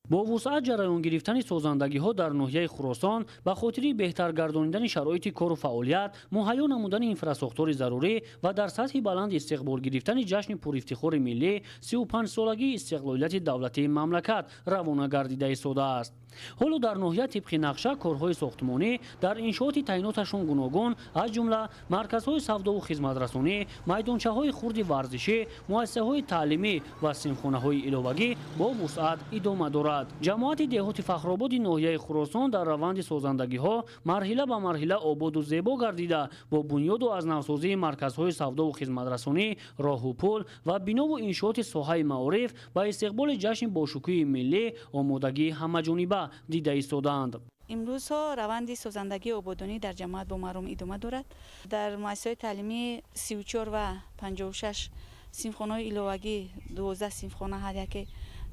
Бо вусъат ҷараён гирифтани созандагиҳо дар ноҳияи Хуросон ба хотири беҳтар гардонидани шароити кору фаъолият, муҳайё намудани инфрасохтори зарурӣ ва дар сатҳи баланд истиқбол гирифтани ҷашни пурифтихори миллӣ 35-солагии истиқлолияти давлатии мамлакат равона гардида истодааст. Ҳоло дар ноҳия тибқи нақша корҳои сохтмонӣ дар иншооти таъиноташон гуногун, аз ҷумла марказҳои савдову хизматрасонӣ, майдончаҳои хурди варзишӣ, муассисаҳои таълимӣ ва синфхонаҳои иловагӣ бо вусъат идома дорад. Ҷамоати деҳоти Фахрободи ноҳияи Хуросон дар раванди созандагиҳо марҳила ба марҳила ободу зебо гардида, бо бунёду аз навсозии марказҳои савдову хизматрасонӣ, роҳу пул ва бинову иншооти соҳаи маориф ба истиқболи ҷашни бошукӯҳи миллӣ омодагии ҳамаҷониба дида истодаанд. Имрӯзҳо раванди созандагии ободонӣ дар ҷамоат бо маром идома дорад. Дар муассисаҳои таълимӣ 34 ва 56 синфхонаҳои иловагӣ, 12 синфхона ҳар яке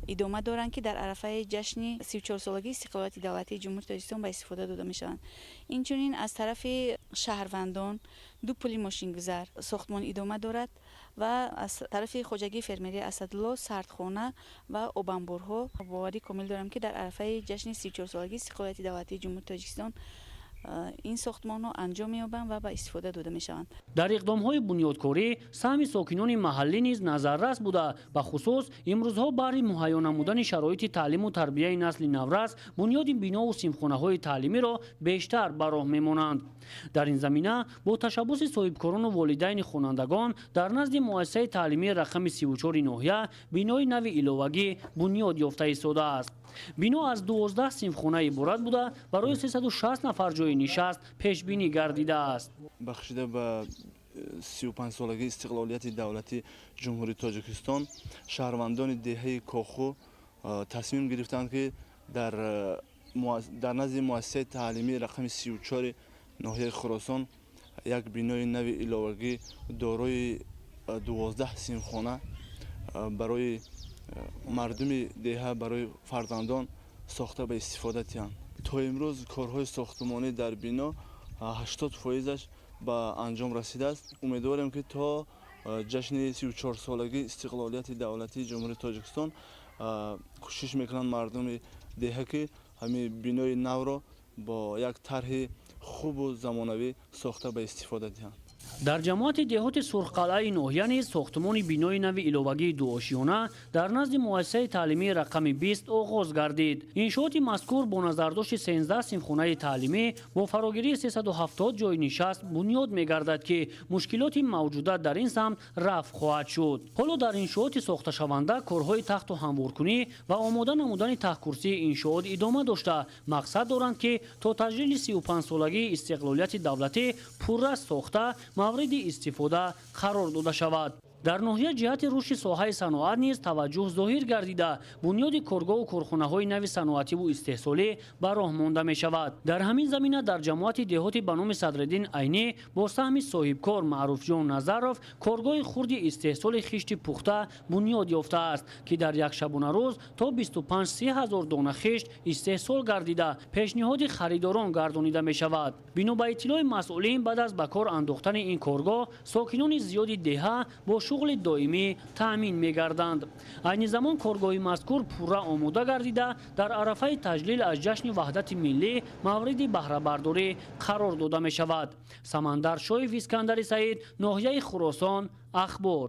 Идома доранд, ки дар арафаи ҷашни 34-солагии истиқлолияти давлатии Ҷумҳурии Тоҷикистон ба истифода дода мешаванд. Инчунин аз тарафи шаҳрвандон 2 пули мошингузар сохтмон идома дорад ва аз тарафи хоҷагии фермерии Асадулло сардхона ва обанборҳо. Боварӣ комил дорам, ки дар арафаи ҷашни 34-солагии истиқлолияти давлатии Ҷумҳурии Тоҷикистон ин сохтмонҳо анҷом меёбанд ва ба истифода дода мешаванд. Дар иқдомҳои бунёдкорӣ саҳми сокинони маҳаллӣ низ назаррас буда, бахусус имрӯзҳо баҳри муҳайё намудани шароити таълиму тарбияи насли наврас бунёди бинову синфхонаҳои таълимиро бештар ба роҳ мемонанд. Дар ин замина бо ташаббуси соҳибкорону волидайни хонандагон дар назди муассисаи таълимии рақами 34 ноҳия бинои нави иловагӣ бунёд ёфта истодааст. Бино аз 12 синфхона иборат буда, барои 360 нафар ҷойи нишаст пешбинӣ гардидааст. Бахшида ба 35-солагии истиқлолияти давлати Ҷумҳурии Тоҷикистон шаҳрвандони деҳаи Коху тасмим гирифтанд, ки дар назди муассисаи таълимии рақами 34 ноҳияи Хуросон як бинои нави иловагӣ дорои 12 синфхона барои мардуми деҳа, барои фарзандон сохта ба истифода диҳанд. То имрӯз корҳои сохтмонӣ дар бино 80%-аш ба анҷом расидааст. Умедворем, ки то ҷашни 34-солагии истиқлолияти давлатии Ҷумҳурии Тоҷикистон кӯшиш мекунанд мардуми деҳа, ки ҳамин бинои навро бо як тарҳи хубу замонавӣ сохта ба истифода диҳанд. Дар ҷамоати деҳоти Сурхқалъаи ноҳия низ сохтмони бинои нави иловагии дуошиёна дар назди муассисаи таълимии рақами 20 оғоз гардид. Иншооти мазкур бо назардошти 13 синфхонаи таълимӣ бо фарогирии 370 ҷойи нишаст бунёд мегардад, ки мушкилоти мавҷуда дар ин самт рафъ хоҳад шуд. Ҳоло дар иншооти сохташаванда корҳои тахту ҳамворкунӣ ва омода намудани таҳкурсии иншоот идома дошта, мақсад доранд, ки то таҷлили 35-солагии истиқлолияти давлатӣ пурра сохта мавриди истифода қарор дода шавад. Дар ноҳия ҷиҳати рушди соҳаи саноат низ таваҷҷӯҳ зоҳир гардида, бунёди коргоҳу корхонаҳои нави саноативу истеҳсолӣ ба роҳ монда мешавад. Дар ҳамин замина дар ҷамоати деҳоти ба номи Садриддин Айнӣ бо саҳми соҳибкор Маъруфҷон Назаров коргоҳи хурди истеҳсоли хишти пухта бунёд ёфтааст, ки дар як шабонарӯз то 25-30 ҳазор дона хишт истеҳсол гардида, пешниҳоди харидорон гардонида мешавад. Бино ба иттилои масъулин, баъд аз ба кор андохтани ин коргоҳ сокинони зиёди деҳа бо шуғли доимӣ таъмин мегарданд. Айни замон коргоҳи мазкур пурра омода гардида, дар арафаи таҷлил аз ҷашни ваҳдати миллӣ мавриди баҳрабардорӣ қарор дода мешавад. Самандар Шоев, Искандари Саид, ноҳияи Хуросон, Ахбор.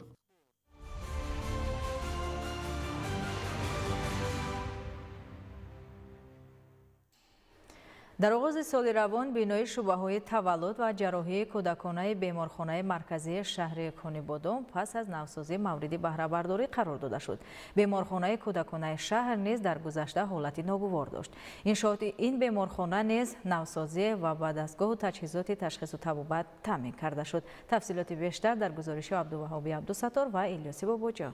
Дар оғози соли равон бинои шӯъбаҳои таваллуд ва ҷарроҳии кӯдаконаи беморхонаи марказии шаҳри Конибодом пас аз навсозӣ мавриди баҳрабардорӣ қарор дода шуд. Беморхонаи кӯдаконаи шаҳр низ дар гузашта ҳолати ногувор дошт. Иншооти ин беморхона низ навсозӣ ва ба дастгоҳу таҷҳизоти ташхису табобат таъмин карда шуд. Тафсилоти бештар дар гузориши Абдуваҳоби Абдусаттор ва Илёси Бобоҷон.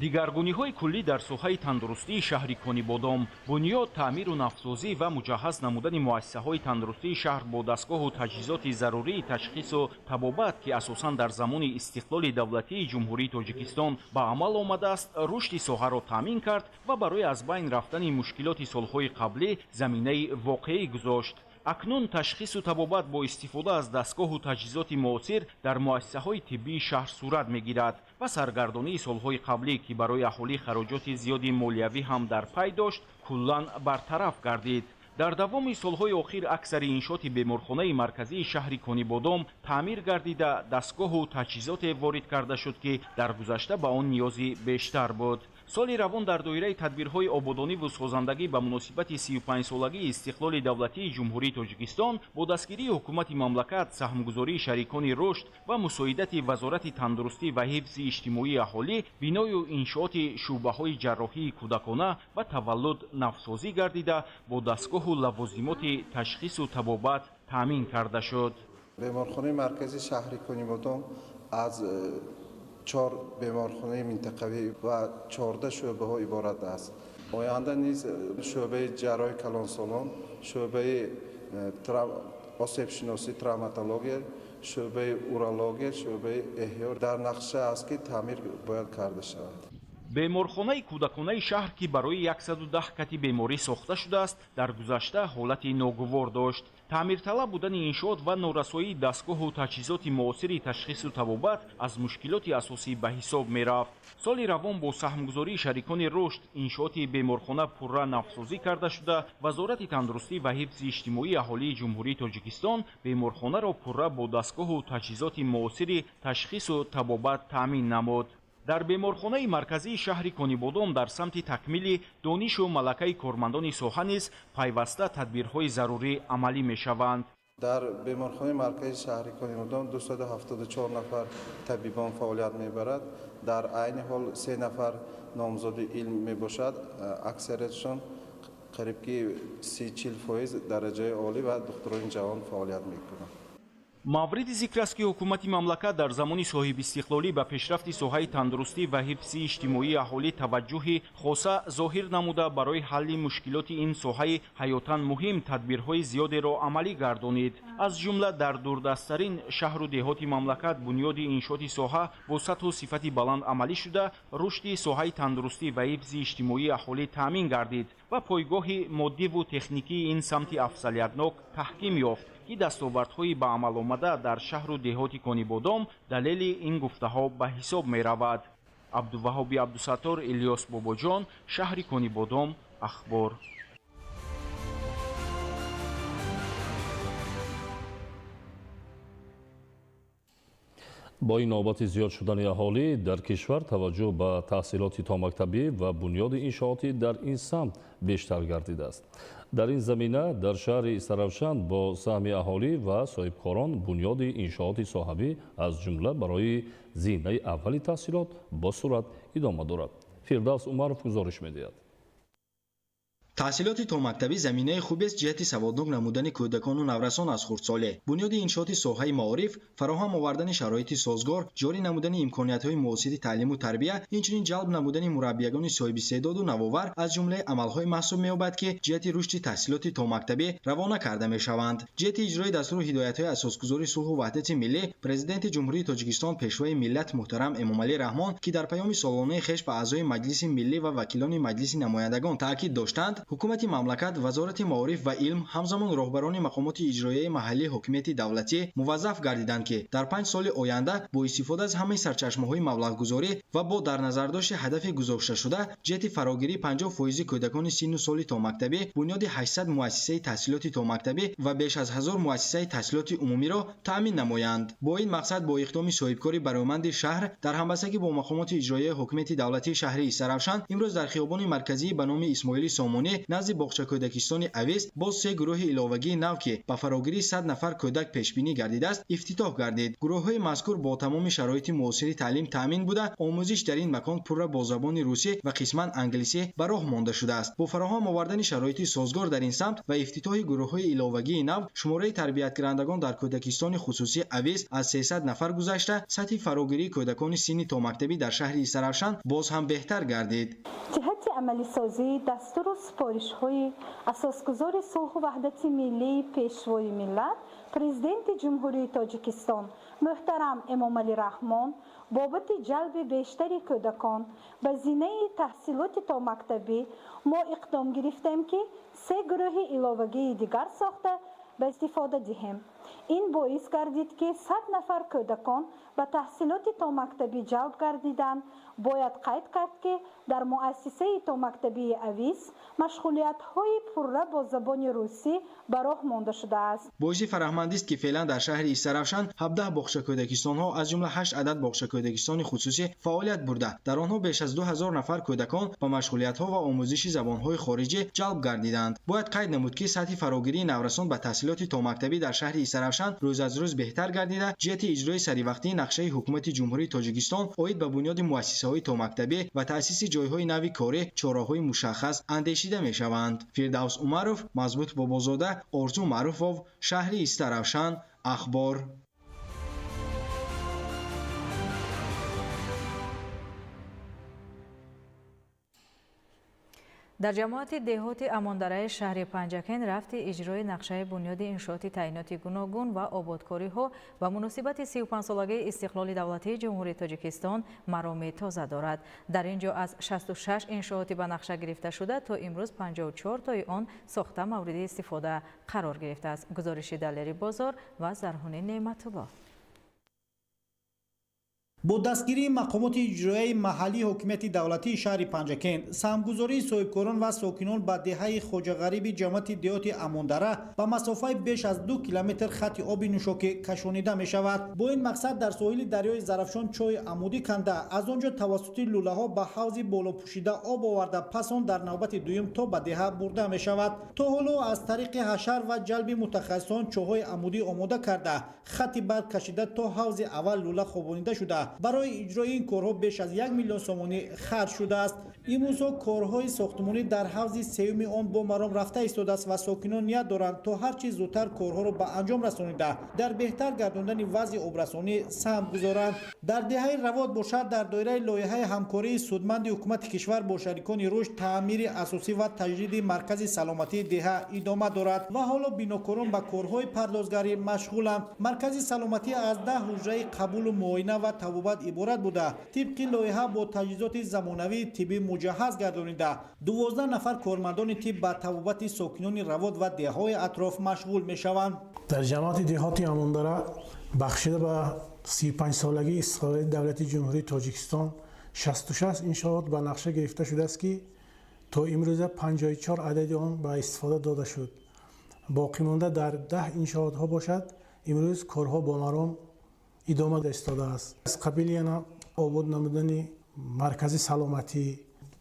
Дигаргуниҳои куллӣ дар соҳаи тандурустии шаҳри Конибодом, бунёд, таъмиру навсозӣ ва муҷаҳҳаз намудани муассисаҳои тандурустии шаҳр бо дастгоҳу таҷҳизоти зарурии ташхису табобат, ки асосан дар замони истиқлоли давлатии Ҷумҳурии Тоҷикистон ба амал омадааст, рушди соҳаро таъмин кард ва барои аз байн рафтани мушкилоти солҳои қаблӣ заминаи воқеӣ гузошт. Акнун ташхису табобат бо истифода аз дастгоҳу таҷҳизоти муосир дар муассисаҳои тиббии шаҳр сурат мегирад ва саргардонии солҳои қаблӣ, ки барои аҳолӣ хароҷоти зиёди молиявӣ ҳам дар пай дошт, куллан бартараф гардид. Дар давоми солҳои охир аксари иншооти беморхонаи марказии шаҳри Конибодом таъмир гардида, дастгоҳу таҷҳизоте ворид карда шуд, ки дар гузашта ба он ниёзи бештар буд. Соли равон дар доираи тадбирҳои ободониву созандагӣ ба муносибати 35-солагии истиқлоли давлатии Ҷумҳурии Тоҷикистон бо дастгирии ҳукумати мамлакат, саҳмгузории шарикони рушд ва мусоидати Вазорати тандурустӣ ва ҳифзи иҷтимоии аҳолӣ биною иншооти шӯъбаҳои ҷарроҳии кӯдакона ва таваллуд навсозӣ гардида, бо дастгоҳу лавозимоти ташхису табобат таъмин карда шуд. Беморхонаи марказии шаҳри Конибодом аз 4 беморхонаи минтақавӣ ва 14 шӯъбаҳо иборат аст. Оянда низ шӯъбаи ҷарроҳии калонсолон, шӯъбаи осебшиносӣ, травматология, шӯъбаи урология, шӯъбаи эҳё дар нақша аст, ки таъмир бояд карда шавад. Беморхонаи кӯдаконаи шаҳр, ки барои 110 кати беморӣ сохта шудааст, дар гузашта ҳолати ногувор дошт. Таъмирталаб будани иншоот ва норасоии дастгоҳу таҷҳизоти муосири ташхису табобат аз мушкилоти асосӣ ба ҳисоб мерафт. Соли равон бо саҳмгузории шарикони рушд иншооти беморхона пурра навсозӣ карда шуда, Вазорати тандурустӣ ва ҳифзи иҷтимоии аҳолии Ҷумҳурии Тоҷикистон беморхонаро пурра бо дастгоҳу таҷҳизоти муосири ташхису табобат таъмин намуд. Дар беморхонаи марказии шаҳри Конибодом дар самти такмили донишу малакаи кормандони соҳа низ пайваста тадбирҳои зарурӣ амалӣ мешаванд. Дар беморхонаи марказии шаҳри Конибодом 274 нафар табибон фаъолият мебарад. Дар айни ҳол 3 нафар номзоди илм мебошад. Аксариятшон қариб ки 30-40% дараҷаи олӣ ва духтурони ҷавон фаъолият мекунанд. Мавриди зикр аст, ки ҳукумати мамлакат дар замони соҳибистиқлолӣ ба пешрафти соҳаи тандурустӣ ва ҳифзи иҷтимоии аҳолӣ таваҷҷӯҳи хоса зоҳир намуда, барои ҳалли мушкилоти ин соҳаи ҳаётан муҳим тадбирҳои зиёдеро амалӣ гардонид. Аз ҷумла дар дурдасттарин шаҳру деҳоти мамлакат бунёди иншооти соҳа бо сатҳу сифати баланд амалӣ шуда, рушди соҳаи тандурустӣ ва ҳифзи иҷтимоии аҳолӣ таъмин гардид ва пойгоҳи моддиву техникии ин самти афзалиятнок таҳким ёфт, ки дастовардҳои ба амал омада дар шаҳру деҳоти Конибодом далели ин гуфтаҳо ба ҳисоб меравад. Абдуваҳоби Абдусаттор, Илёс Бобоҷон, шаҳри Конибодом, Ахбор. Бо ин навбати зиёд шудани аҳолӣ дар кишвар таваҷҷӯҳ ба таҳсилоти томактабӣ ва бунёди иншоотӣ дар ин самт бештар гардидааст. Дар ин замина дар шаҳри Истаравшан бо саҳми аҳолӣ ва соҳибкорон бунёди иншооти соҳавӣ аз ҷумла барои зинаи аввали таҳсилот бо суръат идома дорад. Фирдавс Умаров гузориш медиҳад. Таҳсилоти томактабӣ заминаи хубест ҷиҳати саводнок намудани кӯдакону наврасон аз хурдсоле. Бунёди иншооти соҳаи маориф, фароҳам овардани шароити созгор, ҷорӣ намудани имкониятҳои муосири таълиму тарбия, инчунин ҷалб намудани мураббиягони соҳибистеъдоду навовар аз ҷумлаи амалҳое маҳсуб меёбад, ки ҷиҳати рушди таҳсилоти томактабӣ равона карда мешаванд. Ҷиҳати иҷрои дастуру ҳидоятҳои асосгузори сулҳу ваҳдати миллӣ, Президенти Ҷумҳурии Тоҷикистон, Пешвои миллат муҳтарам Эмомалӣ Раҳмон, ки дар паёми солонаи хеш ба аъзои Маҷлиси миллӣ ва вакилони Маҷлиси намояндагон таъкид доштанд, ҳукумати мамлакат, Вазорати маориф ва илм, ҳамзамон роҳбарони мақомоти иҷроияи маҳаллии ҳокимияти давлатӣ муваззаф гардиданд, ки дар 5 соли оянда бо истифода аз ҳамаи сарчашмаҳои маблағгузорӣ ва бо дар назардошти ҳадафи гузошташуда ҷиҳати фарогирии 50% кӯдакони синну соли томактабӣ, бунёди 800 муассисаи таҳсилоти томактабӣ ва беш аз 1000 муассисаи таҳсилоти умумиро таъмин намоянд. Бо ин мақсад бо иқдоми соҳибкори бароманди шаҳр дар ҳамбастагӣ бо мақомоти иҷроияи ҳокимияти давлатии шаҳри Истаравшан имрӯз дар хиёбони марказии ба номи Исмоили Сомонӣ назди боғча кӯдакистони Авез боз 3 гурӯҳи иловагии нав, ки ба фарогирии 100 нафар кӯдак пешбинӣ гардидааст, ифтитоҳ гардид. Гурӯҳҳои мазкур бо тамоми шароити муосири таълим таъмин буда, омӯзиш дар ин макон пурра бо забони русӣ ва қисман англисӣ ба роҳ монда шудааст. Бо фароҳам овардани шароити созгор дар ин самт ва ифтитоҳи гурӯҳҳои иловагии нав, шумораи тарбияткунандагон дар кӯдакистони хусусӣ Авез аз 300 нафар гузашта, сатҳи фарогирии кӯдакони синни томактабӣ дар шаҳри Истаравшан боз ҳам беҳтар гардид. Ҷиҳати амалисозии дастуру супоришҳои асосгузори сулҳу ваҳдати миллии Пешвои миллат, Президенти Ҷумҳурии Тоҷикистон муҳтарам Эмомалӣ Раҳмон бобати ҷалби бештари кӯдакон ба зинаи таҳсилоти томактабӣ мо иқдом гирифтем, ки 3 гурӯҳи иловагии дигар сохта ба истифода диҳем. Ин боис гардид, ки 100 нафар кӯдакон ба таҳсилоти томактабӣ ҷалб гардиданд. Бояд қайд кард, ки дар муассисаи томактабии Авиз машғулиятҳои пурра бо забони русӣ ба роҳ монда шудааст. Боиси фараҳмандист, ки феълан дар шаҳри Истаравшан 17 боғча кӯдакистонҳо аз ҷумла 8 адад боғча кӯдакистони хусусӣ фаъолият бурда, дар онҳо беш аз 2000 нафар кӯдакон ба машғулиятҳо ва омӯзиши забонҳои хориҷӣ ҷалб гардиданд. Бояд қайд намуд, ки сатҳи фарогирии наврасон ба таҳсилоти томактабӣ дар шаҳри Истаравшан рӯз аз рӯз беҳтар гардида, ҷиҳати иҷрои саривақтии нақшаи ҳукумати Ҷумҳурии Тоҷикистон оид ба бунёди муассисаҳои томактабӣ ва таъсиси ҷойҳои нави корӣ чораҳои мушаххас андешида мешаванд. Фирдавс Умаров, Мазбут Бобозода, Орзу Маъруфов, шаҳри Истаравшан, Ахбор. Дар ҷамоати деҳоти Амондараи шаҳри Панҷакент рафти иҷрои нақшаи бунёди иншооти таъиноти гуногун ва ободкориҳо ба муносибати 35-солагии истиқлоли давлатии Ҷумҳурии Тоҷикистон мароми тоза дорад. Дар ин ҷо аз 66 иншооти ба нақша гирифташуда то имрӯз 54 тои он сохта мавриди истифода қарор гирифтааст. Гузориши Далери Бозор ва Зарҳуни Неъматулло. Бо дастгирии мақомоти иҷроияи маҳаллии ҳокимияти давлатии шаҳри Панҷакент, саҳмгузории соҳибкорон ва сокинон ба деҳаи Хоҷағариби ҷамоати деҳоти Амондара ба масофаи беш аз 2 километр хати оби нӯшокӣ кашонида мешавад. Бо ин мақсад дар соҳили дарёи Зарафшон чоҳи амудӣ канда, аз он ҷо тавассути лӯлаҳо ба ҳавзи болопӯшида об оварда, пас он дар навбати дуюм то ба деҳа бурда мешавад. То ҳоло аз тариқи ҳашар ва ҷалби мутахассисон чоҳҳои амудӣ омода карда, хати барқ кашида то ҳавзи аввал лӯла хобонида шуда. Барои иҷрои ин корҳо беш аз 1 миллион сомонӣ харҷ шудааст. Имрӯзҳо корҳои сохтмонӣ дар ҳавзи сеюми он бо маром рафта истодааст ва сокинон ният доранд то ҳарчи зудтар корҳоро ба анҷом расонида, дар беҳтар гардондани вазъи обрасонӣ саҳм гузоранд. Дар деҳаи Равот бошад, дар доираи лоиҳаи ҳамкории судманди ҳукумати кишвар бо шарикони рушд, таъмири асосӣ ва таҷдиди маркази саломатии деҳа идома дорад ва ҳоло бинокорон ба корҳои пардозгарӣ машғуланд. Маркази саломатӣ аз 10 ҳуҷраи қабулу муоина ва табобат иборат буда, тибқи лоиҳа бо таҷҳизоти замонавии тиббӣ муҷаҳҳаз гардонида, 12 нафар кормандони тиб ба табобати сокинони Равот ва деҳаҳои атроф машғул мешаванд. Дар ҷамоати деҳоти Амондара бахшида ба 35-солагии истиқлолияти давлати Ҷумҳурии Тоҷикистон 66 иншоот ба нақша гирифта шудааст, ки то имрӯза 54 адади он ба истифода дода шуд. Боқимонда дар 10 иншоотҳо бошад, имрӯз корҳо бо маром идома истодааст. Аз қабили яна обод намудани маркази саломатӣ,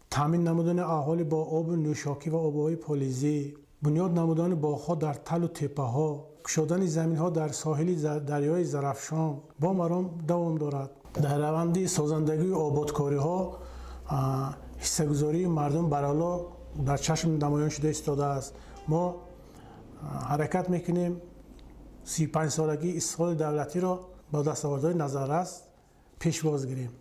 таъмин намудани аҳолӣ бо оби нӯшокӣ ва обҳои полизӣ, бунёд намудани боғҳо дар талу теппаҳо, кушодани заминҳо дар соҳили дарёи Зарафшон бо маром давом дорад. Дар раванди созандагию ободкориҳо ҳиссагузории мардум барало дар чашм намоён шуда истодааст. Мо ҳаракат мекунем 35-солагии истиқлоли давлатиро бо дастовардҳои назаррас пешвоз гирем.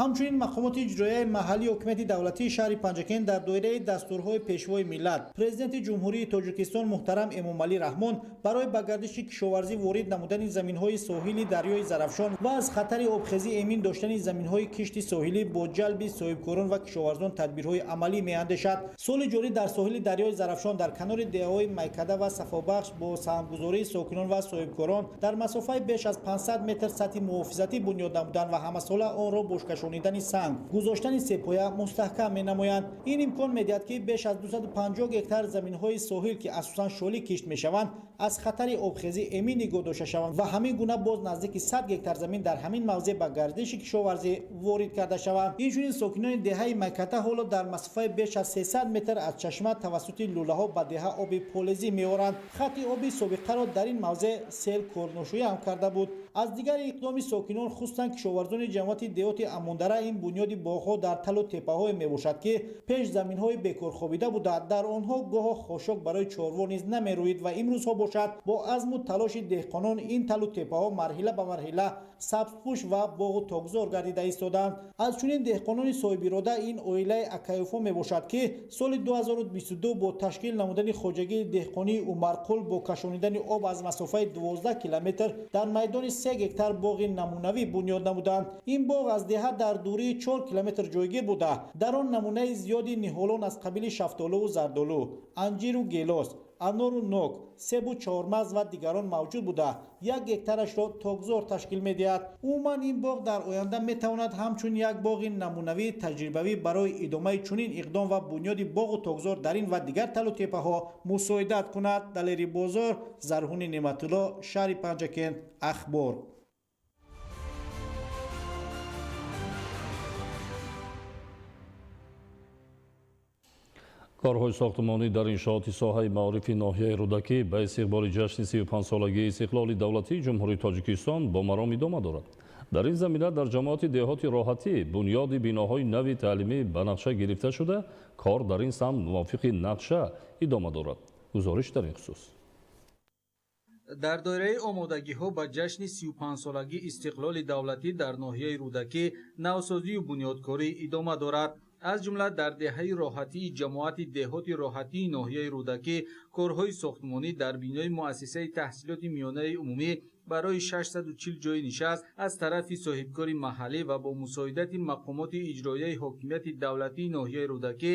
Ҳамчунин мақомоти иҷроияи маҳаллии ҳокимияти давлатии шаҳри Панҷакент дар доираи дастурҳои Пешвои миллат, Президенти Ҷумҳурии Тоҷикистон муҳтарам Эмомалӣ Раҳмон барои ба гардиши кишоварзӣ ворид намудани заминҳои соҳили дарёи Зарафшон ва аз хатари обхезӣ эмин доштани заминҳои кишти соҳилӣ бо ҷалби соҳибкорон ва кишоварзон тадбирҳои амалӣ меандешад. Соли ҷорӣ дар соҳили дарёи Зарафшон дар канори деҳаҳои Майкада ва Сафобахш бо саҳмгузории сокинон ва соҳибкорон дар масофаи беш аз 500 метр сатҳи муҳофизатӣ бунёд намуданд ва ҳамасола онро бо кашонидани санг, гузоштани сепоя мустаҳкам менамоянд. Ин имкон медиҳад, ки беш аз 250 гектар заминҳои соҳил, ки асосан шолӣ кишт мешаванд, аз хатари обхезӣ эмин нигоҳ дошта шаванд ва ҳамин гуна боз наздики 100 гектар замин дар ҳамин мавзеъ ба гардиши кишоварзӣ ворид карда шаванд. Инчунин сокинони деҳаи Майката ҳоло дар масофаи беш аз 300 метр аз чашма тавассути лӯлаҳо ба деҳа оби полезӣ меоранд. Хати оби собиқаро дар ин мавзеъ сел корношӯя ҳам карда буд. Аз дигари иқдоми сокинон, хусусан кишоварзони ҷамоати деҳоти Амондара, ин бунёди боғҳо дар талу теппаҳое мебошад, ки пеш заминҳои бекорхобида буда, дар онҳо гоҳо хошок барои чорво низ намерӯид ва имрӯзҳо бошад бо азму талоши деҳқонон ин талу теппаҳо марҳила ба марҳила сабзпӯш ва боғу токзор гардида истодаанд. Аз чунин деҳқонони соҳибирода ин оилаи Акаёфо мебошад, ки соли 2022 бо ташкил намудани хоҷагии деҳқонии Умарқул бо кашонидани об аз масофаи 12 километр дар майдони 3 гектар боғи намунавӣ бунёд намуданд. Ин боғ аз деҳа дар дурии 4 километр ҷойгир буда, дар он намунаи зиёди ниҳолон аз қабили шафтолуву зардолу, анҷиру гелос, анору нок, себу чормағз ва дигарон мавҷуд буда, 1 гектарашро токзор ташкил медиҳад. Умуман ин боғ дар оянда метавонад ҳамчун як боғи намунавии таҷрибавӣ барои идомаи чунин иқдом ва бунёди боғу токзор дар ин ва дигар талу теппаҳо мусоидат кунад. Далери Бозор, Зарҳуни Неъматулло, шаҳри Панҷакент, Ахбор. Корҳои сохтмонӣ дар иншооти соҳаи маорифи ноҳияи Рӯдакӣ ба истиқболи ҷашни 35-солагии истиқлоли давлатии Ҷумҳурии Тоҷикистон бо маром идома дорад. Дар ин замина дар ҷамоати деҳоти Роҳатӣ бунёди биноҳои нави таълимӣ ба нақша гирифта шуда, кор дар ин самт мувофиқи нақша идома дорад. Гузориш дар ин хусус. Дар доираи омодагиҳо ба ҷашни 35-солагии истиқлоли давлатӣ дар ноҳияи Рӯдакӣ навсозию бунёдкорӣ идома дорад. Аз ҷумла дар деҳаи Роҳатии ҷамоати деҳоти Роҳатии ноҳияи Рӯдакӣ корҳои сохтмонӣ дар бинои муассисаи таҳсилоти миёнаи умумӣ барои 640 ҷойи нишаст аз тарафи соҳибкори маҳаллӣ ва бо мусоидати мақомоти иҷроияи ҳокимияти давлатии ноҳияи Рӯдакӣ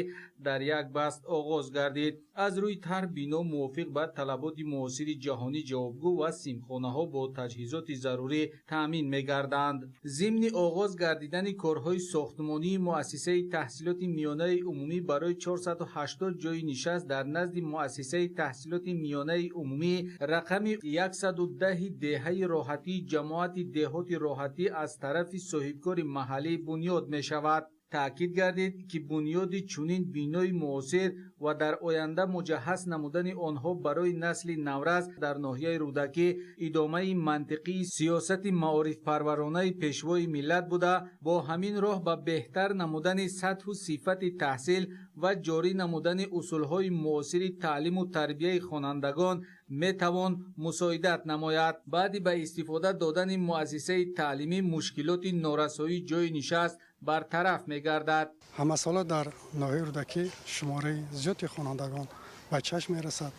дар як баст оғоз гардид. Аз рӯи тарҳ бино мувофиқ ба талаботи муосири ҷаҳонӣ ҷавобгӯ ва симхонаҳо бо таҷҳизоти зарурӣ таъмин мегарданд. Зимни оғоз гардидани корҳои сохтмонии муассисаи таҳсилоти миёнаи умумӣ барои 480 ҷойи нишаст дар назди муассисаи таҳсилоти миёнаи умумӣ рақами 110 деҳаи Роҳатии ҷамоати деҳоти Роҳатӣ аз тарафи соҳибкори маҳаллӣ бунёд мешавад. Таъкид гардид, ки бунёди чунин бинои муосир ва дар оянда муҷаҳҳаз намудани онҳо барои насли наврас дар ноҳияи Рӯдакӣ идомаи мантиқии сиёсати маорифпарваронаи Пешвои миллат буда, бо ҳамин роҳ ба беҳтар намудани сатҳу сифати таҳсил ва ҷорӣ намудани усулҳои муосири таълиму тарбияи хонандагон метавон мусоидат намояд. Баъди ба истифода додани муассисаи таълимӣ мушкилоти норасоии ҷойи нишаст бартараф мегардад. Ҳамасола дар ноҳияи Рӯдакӣ шумораи зиёди хонандагон ба чашм мерасад.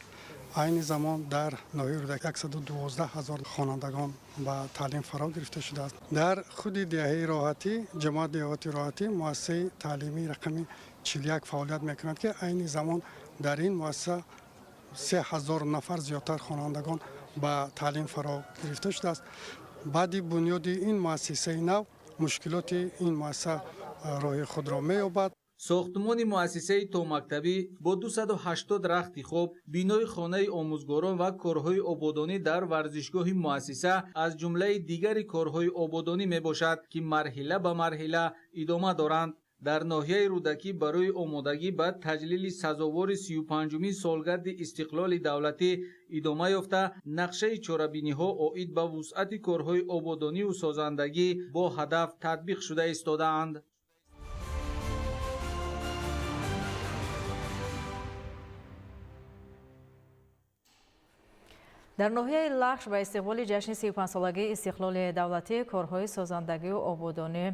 Айни замон дар ноҳияи Рӯдакӣ 112 ҳазор хонандагон ба таълим фаро гирифта шудааст. Дар худи деҳаи Роҳатӣ, ҷамоати деҳоти Роҳатӣ, муассисаи таълимии рақами 41 фаъолият мекунад, ки айни замон дар ин муассиса 3000 нафар зиёдтар хонандагон ба таълим фаро гирифта шудааст. Баъди бунёди ин муассисаи нав мушкилоти ин муассиса роҳи худро меёбад. Сохтмони муассисаи томактабӣ бо 280 рахти хоб, бинои хонаи омӯзгорон ва корҳои ободонӣ дар варзишгоҳи муассиса аз ҷумлаи дигари корҳои ободонӣ мебошад, ки марҳила ба марҳила идома доранд. Дар ноҳияи Рӯдакӣ барои омодагӣ ба таҷлили сазовори 35-умин солгарди истиқлоли давлатӣ идома ёфта, нақшаи чорабиниҳо оид ба вусъати корҳои ободониву созандагӣ бо ҳадаф татбиқ шуда истодаанд. Дар ноҳияи Лахш ба истиқболи ҷашни 35-солагии истиқлоли давлатӣ корҳои созандагию ободонӣ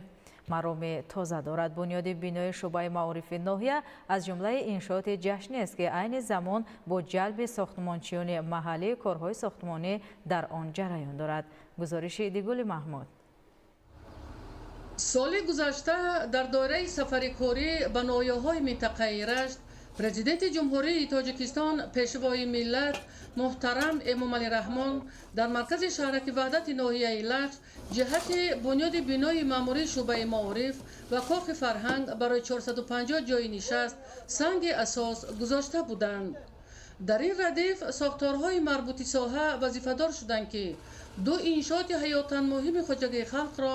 мароми тоза дорад. Бунёди бинои шӯъбаи маорифи ноҳия аз ҷумлаи иншооти ҷашниест, ки айни замон бо ҷалби сохтмончиёни маҳаллӣ корҳои сохтмонӣ дар он ҷараён дорад. Гузориши Дигули Маҳмуд. Соли гузашта дар доираи сафари корӣ ба ноҳияҳои минтақаи Рашт Президенти Ҷумҳурии Тоҷикистон, Пешвои миллат муҳтарам Эмомалӣ Раҳмон дар маркази шаҳраки Ваҳдати ноҳияи Лахш ҷиҳати бунёди бинои маъмурии шӯъбаи маориф ва кохи фарҳанг барои 450 ҷойи нишаст санги асос гузошта буданд. Дар ин радиф сохторҳои марбути соҳа вазифадор шуданд, ки ду иншооти ҳаётан муҳими хоҷагии халқро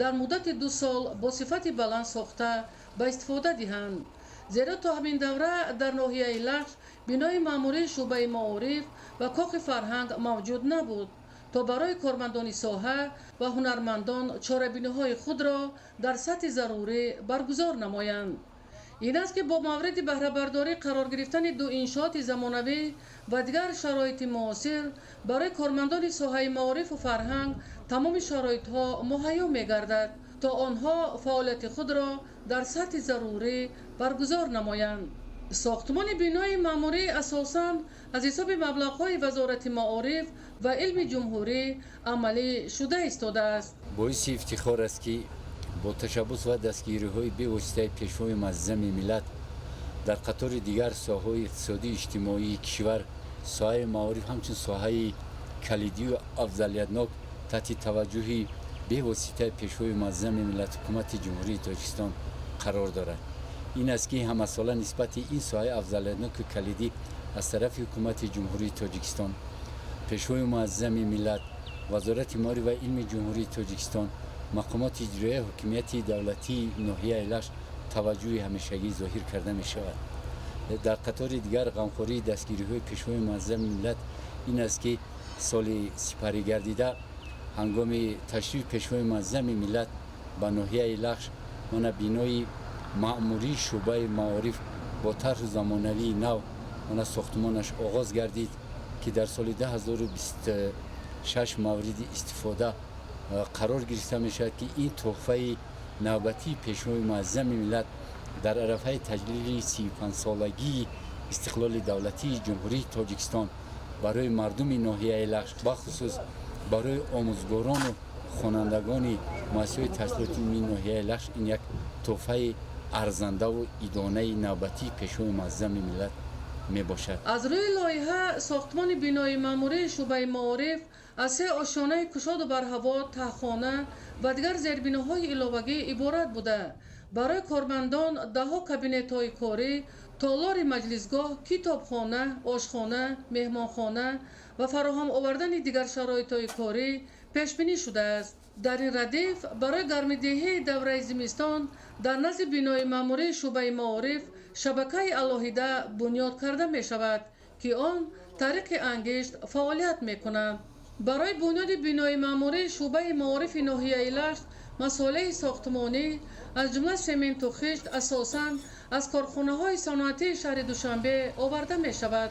дар муддати 2 сол бо сифати баланд сохта ба истифода диҳанд. Зеро то ҳамин давра дар ноҳияи Лахш бинои маъмурии шӯъбаи маориф ва кохи фарҳанг мавҷуд набуд, то барои кормандони соҳа ва ҳунармандон чорабиниҳои худро дар сатҳи зарурӣ баргузор намоянд. Ин аст, ки бо мавриди баҳрабардорӣ қарор гирифтани ду иншооти замонавӣ ва дигар шароити муосир барои кормандони соҳаи маорифу фарҳанг тамоми шароитҳо муҳайё мегардад, то онҳо фаъолияти худро дар сатҳи зарурӣ баргузор намоянд. Сохтмони бинои маъмурӣ асосан аз ҳисоби маблағҳои Вазорати маориф ва илми ҷумҳурӣ амалӣ шуда истодааст. Боиси ифтихор аст, ки бо ташаббус ва дастгириҳои бевоситаи Пешвои муаззами миллат дар қатори дигар соҳаҳои иқтисодию иҷтимоии кишвар соҳаи маориф ҳамчун соҳаи калидию афзалиятнок таҳти таваҷҷӯҳи бевоситаи Пешвои муаззами миллат, Ҳукумати Ҷумҳурии Тоҷикистон қарор дорад. Ин аст, ки ҳамасола нисбати ин соҳаи афзалиятноку калидӣ аз тарафи Ҳукумати Ҷумҳурии Тоҷикистон, Пешвои муаззами миллат, Вазорати маориф ва илми Ҷумҳурии Тоҷикистон, мақомоти иҷроияи ҳокимияти давлатии ноҳияи Лахш таваҷҷӯҳи ҳамешагӣ зоҳир карда мешавад. Дар қатори дигар ғамхории дастгириҳои Пешвои муаззами миллат ин аст, ки соли сипарӣ гардида ҳангоми ташрифи Пешвои муаззами миллат ба ноҳияи Лахш мана бинои маъмурии шӯъбаи маориф бо тарҳу замонавии нав мана сохтмонаш оғоз гардид, ки дар соли 2026 мавриди истифода қарор гирифта мешавад, ки ин тӯҳфаи навбатии Пешвои муаззами миллат Дар арафаи таҷлили 35-солагии истиқлоли давлатии Ҷумҳурии Тоҷикистон барои мардуми ноҳияи Лахш, бахусус барои омӯзгорону хонандагони муассисаҳои таҳсилоти умумии ноҳияи Лахш ин як тӯҳфаи арзандаву идонаи навбатии Пешвои муаззами миллат мебошад. Аз рӯи лоиҳа сохтмони бинои маъмурии шӯъбаи маориф аз се ошёнаи кушоду барҳаво, таҳхона ва дигар зербиноҳои иловагӣ иборат буда, барои кормандон даҳҳо кабинетҳои корӣ, толори маҷлисгоҳ, китобхона, ошхона, меҳмонхона ва фароҳам овардани дигар шароитҳои корӣ пешбинӣ шудааст. Дар ин радиф барои гармидиҳии давраи зимистон дар назди бинои маъмурии шӯъбаи маориф шабакаи алоҳида бунёд карда мешавад, ки он тариқи ангишт фаъолият мекунад. Барои бунёди бинои маъмурии шӯъбаи маорифи ноҳияи Лашт масолеҳи сохтмонӣ аз ҷумла сементу хишт асосан аз корхонаҳои саноатии шаҳри Душанбе оварда мешавад.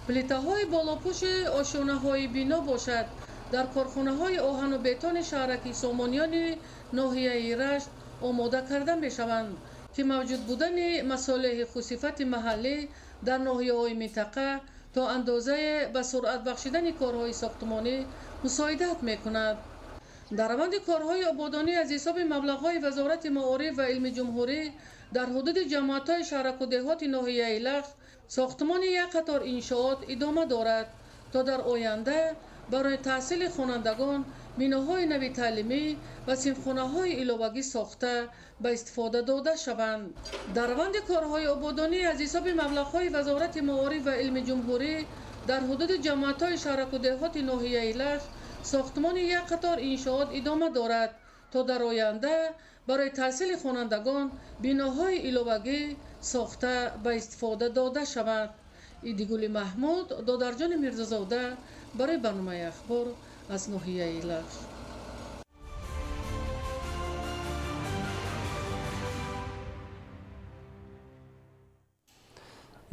Плитаҳои болопӯши ошёнаҳои бино бошад дар корхонаҳои оҳану бетони шаҳраки Сомониёни ноҳияи Рашт омода карда мешаванд, ки мавҷуд будани масолеҳи хусифати маҳаллӣ дар ноҳияҳои минтақа то андозае ба суръат бахшидани корҳои сохтмонӣ мусоидат мекунад. Дар раванди корҳои ободонӣ аз ҳисоби маблағҳои Вазорати маориф ва илми ҷумҳурӣ дар ҳудуди ҷамоатҳои шаҳраку деҳоти ноҳияи Лахш сохтмони як қатор иншоот идома дорад, то дар оянда барои таҳсили хонандагон биноҳои нави таълимӣ ва синфхонаҳои иловагӣ сохта ба истифода дода шаванд. Дар раванди корҳои ободонӣ аз ҳисоби маблағҳои Вазорати маориф ва илми ҷумҳурӣ дар ҳудуди ҷамоатҳои шаҳраку деҳоти ноҳияи Лахш сохтмони як қатор иншоот идома дорад, то дар оянда барои таҳсили хонандагон биноҳои иловагӣ сохта ба истифода дода шаванд. Идигули Маҳмуд, Додарҷони Мирзозода барои барномаи Ахбор аз ноҳияи Лахш.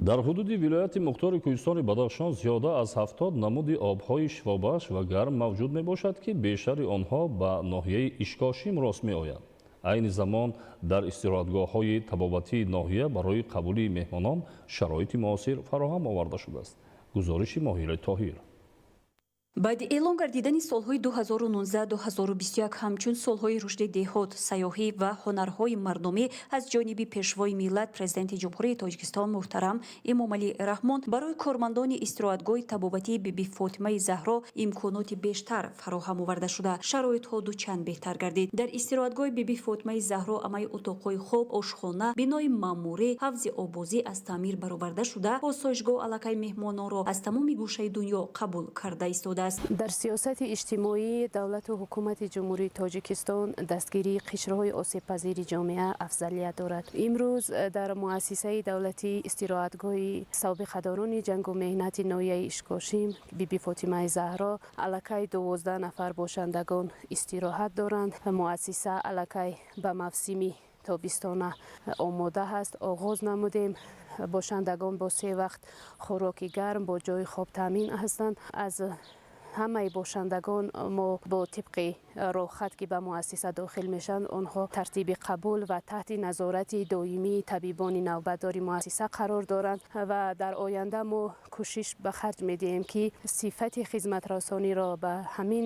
Дар ҳудуди вилояти мухтори Кӯҳистони Бадахшон зиёда аз 70 намуди обҳои шифобахш ва гарм мавҷуд мебошад, ки бештари онҳо ба ноҳияи Ишкошим рост меоянд. Айни замон дар истироҳатгоҳҳои табобатии ноҳия барои қабули меҳмонон шароити муосир фароҳам оварда шудааст. Гузориши Моҳираи Тоҳир. Баъди эълон гардидани солҳои 2019-2021 ҳамчун солҳои рушди деҳот, сайёҳӣ ва ҳунарҳои мардумӣ аз ҷониби Пешвои миллат, Президенти Ҷумҳурии Тоҷикистон муҳтарам Эмомалӣ Раҳмон барои кормандони истироҳатгоҳи табобатии Биби Фотимаи Заҳро имконоти бештар фароҳам оварда шуда, шароитҳо дучанд беҳтар гардид. Дар истироҳатгоҳи Биби Фотимаи Заҳро амаи утоқҳои хоб, ошхона, бинои маъмурӣ, ҳавзи обозӣ аз таъмир бароварда шуда, осоишгоҳ аллакай меҳмононро аз тамоми гӯшаи дунё қабул карда истода. Дар сиёсати иҷтимоии давлату ҳукумати Ҷумҳурии Тоҷикистон дастгирии қишрҳои осебпазири ҷомеа афзалият дорад. Имрӯз дар муассисаи давлатии истироҳатгоҳи собиқадорони ҷангу меҳнати ноҳияи Ишкошим Биби Фотимаи Заҳро аллакай 12 нафар бошандагон истироҳат доранд. Муассиса аллакай ба мавсими тобистона омода ҳаст. Оғоз намудем. Бошандагон бо се вақт хӯроки гарм, бо ҷои хоб таъмин ҳастанд. Аз ҳамаи бошандагон мо бо тибқи роҳхат, ки ба муассиса дохил мешаванд, онҳо тартиби қабул ва таҳти назорати доимии табибони навбатдори муассиса қарор доранд ва дар оянда мо кӯшиш ба харҷ медиҳем, ки сифати хизматрасониро ба ҳамин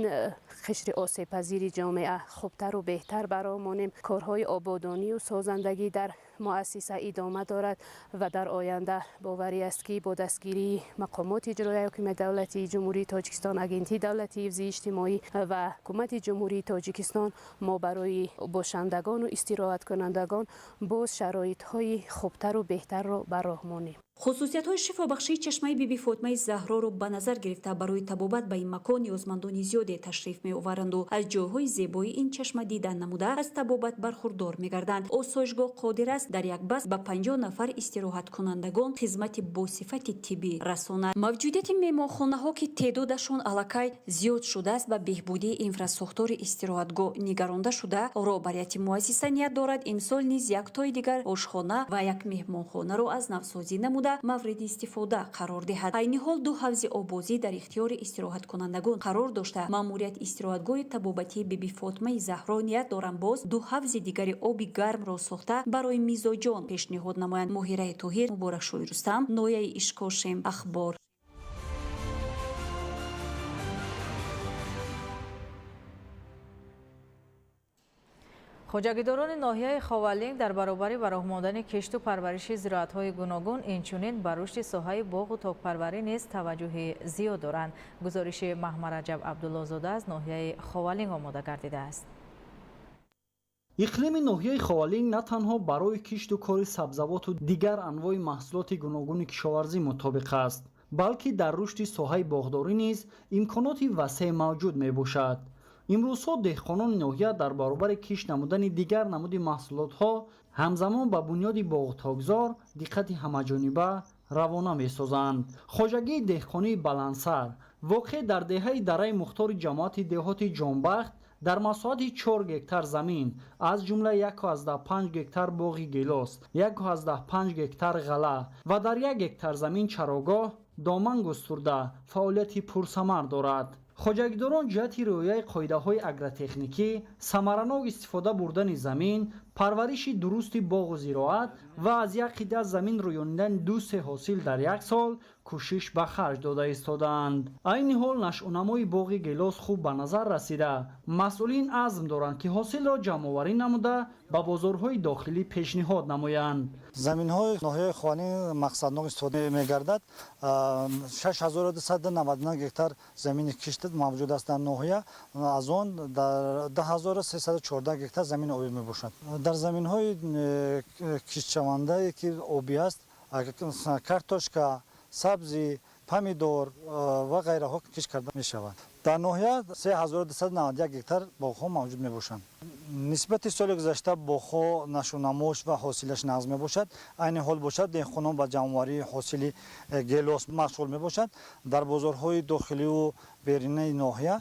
қишри осебпазири ҷомеа хубтару беҳтар баромонем. Корҳои ободонию созандагӣ дар муассиса идома дорад ва дар оянда боварӣ аст, ки бо дастгирии мақомоти иҷроияи ҳокимияти давлатии Ҷумҳурии Тоҷикистон, Агентии давлатии ҳифзи иҷтимоӣ ва ҳукумати Ҷумҳурии Тоҷикистон мо барои бошандагону истироҳаткунандагон боз шароитҳои хубтару беҳтарро ба роҳ монем. Хусусиятҳои шифобахшии чашмаи Биби Фотимаи Заҳроро ба назар гирифта барои табобат ба ин макон ниёзмандони зиёде ташриф меоваранду аз ҷойҳои зебои ин чашма дидан намуда аз табобат бархурдор мегарданд. Осоишгоҳ қодир аст дар як баст ба 50 нафар истироҳаткунандагон хизмати босифати тиббӣ расонад. Мавҷудияти меҳмонхонаҳо, ки теъдодашон аллакай зиёд шудааст, ба беҳбудии инфрасохтори истироҳатгоҳ нигаронда шуда, роҳбарияти муассиса ният дорад имсол низ як тои дигар ошхона ва як меҳмонхонаро аз навсозӣ намуда намуда мавриди истифода қарор диҳад. Айни ҳол 2 ҳавзи оббозӣ дар ихтиёри истироҳаткунандагон қарор дошта, маъмурияти истироҳатгоҳи табобатии Биби Фотимаи Заҳро ният доранд боз 2 ҳавзи дигари оби гармро сохта барои мизоҷон пешниҳод намоянд. Моҳираи Тоҳир, Муборакшоҳи Рустам, ноҳияи Ишкошим, Ахбор. Хоҷагидорони ноҳияи Ховалинг дар баробари ба роҳ мондани кишту парвариши зироатҳои гуногун, инчунин ба рушди соҳаи боғу токпарварӣ низ таваҷҷӯҳи зиёд доранд. Гузориши Маҳмараҷаб Абдуллозода аз ноҳияи Ховалинг омода гардидааст. Иқлими ноҳияи Ховалинг на танҳо барои кишту кори сабзавоту дигар анвои маҳсулоти гуногуни кишоварзӣ мутобиқ аст, балки дар рушди соҳаи боғдорӣ низ имконоти васеъ мавҷуд мебошад. Имрӯзҳо деҳқонони ноҳия дар баробари кишт намудани дигар намуди маҳсулотҳо ҳамзамон ба бунёди боғтокзор диққати ҳамаҷониба равона месозанд. Хоҷагии деҳқонии Баландсар воқеъ дар деҳаи Дараи Мухтори ҷамоати деҳоти Ҷонбахт дар масоҳати 4 гектар замин, аз ҷумла 1,5 гектар боғи гелос, 1,5 гектар ғала ва дар 1 гектар замин чарогоҳ доман густурда фаъолияти пурсамар дорад. Хоҷагидорон ҷиҳати риояи қоидаҳои агротехникӣ, самаранок истифода бурдани замин, парвариши дурусти боғу зироат ва аз як қитъа замин рӯёнидани 2-3 ҳосил дар як сол кӯшиш ба харҷ дода истодаанд. Айни ҳол нашъунамои боғи гелос хуб ба назар расида, масъулин азм доранд, ки ҳосилро ҷамъоварӣ намуда ба бозорҳои дохилӣ пешниҳод намоянд. Заминҳои ноҳияи Ховалинг мақсаднок истифода мегардад. 6299 гектар замини кишт мавҷуд аст дар ноҳия, аз он 10314 гектар замини обӣ мебошад. Дар заминҳои киштшавандае ки обӣ аст, картошка, сабзӣ, помидор ва ғайраҳо кишт карда мешавад. Дар ноҳия 3291 гектар боғҳо мавҷуд мебошанд. Нисбати соли гузашта боғҳо нашъунамош ва ҳосилаш нағз мебошад. Айни ҳол бошад, деҳқонон ба ҷамъоварии ҳосили гелос машғул мебошад. Дар бозорҳои дохиливу беринаи ноҳия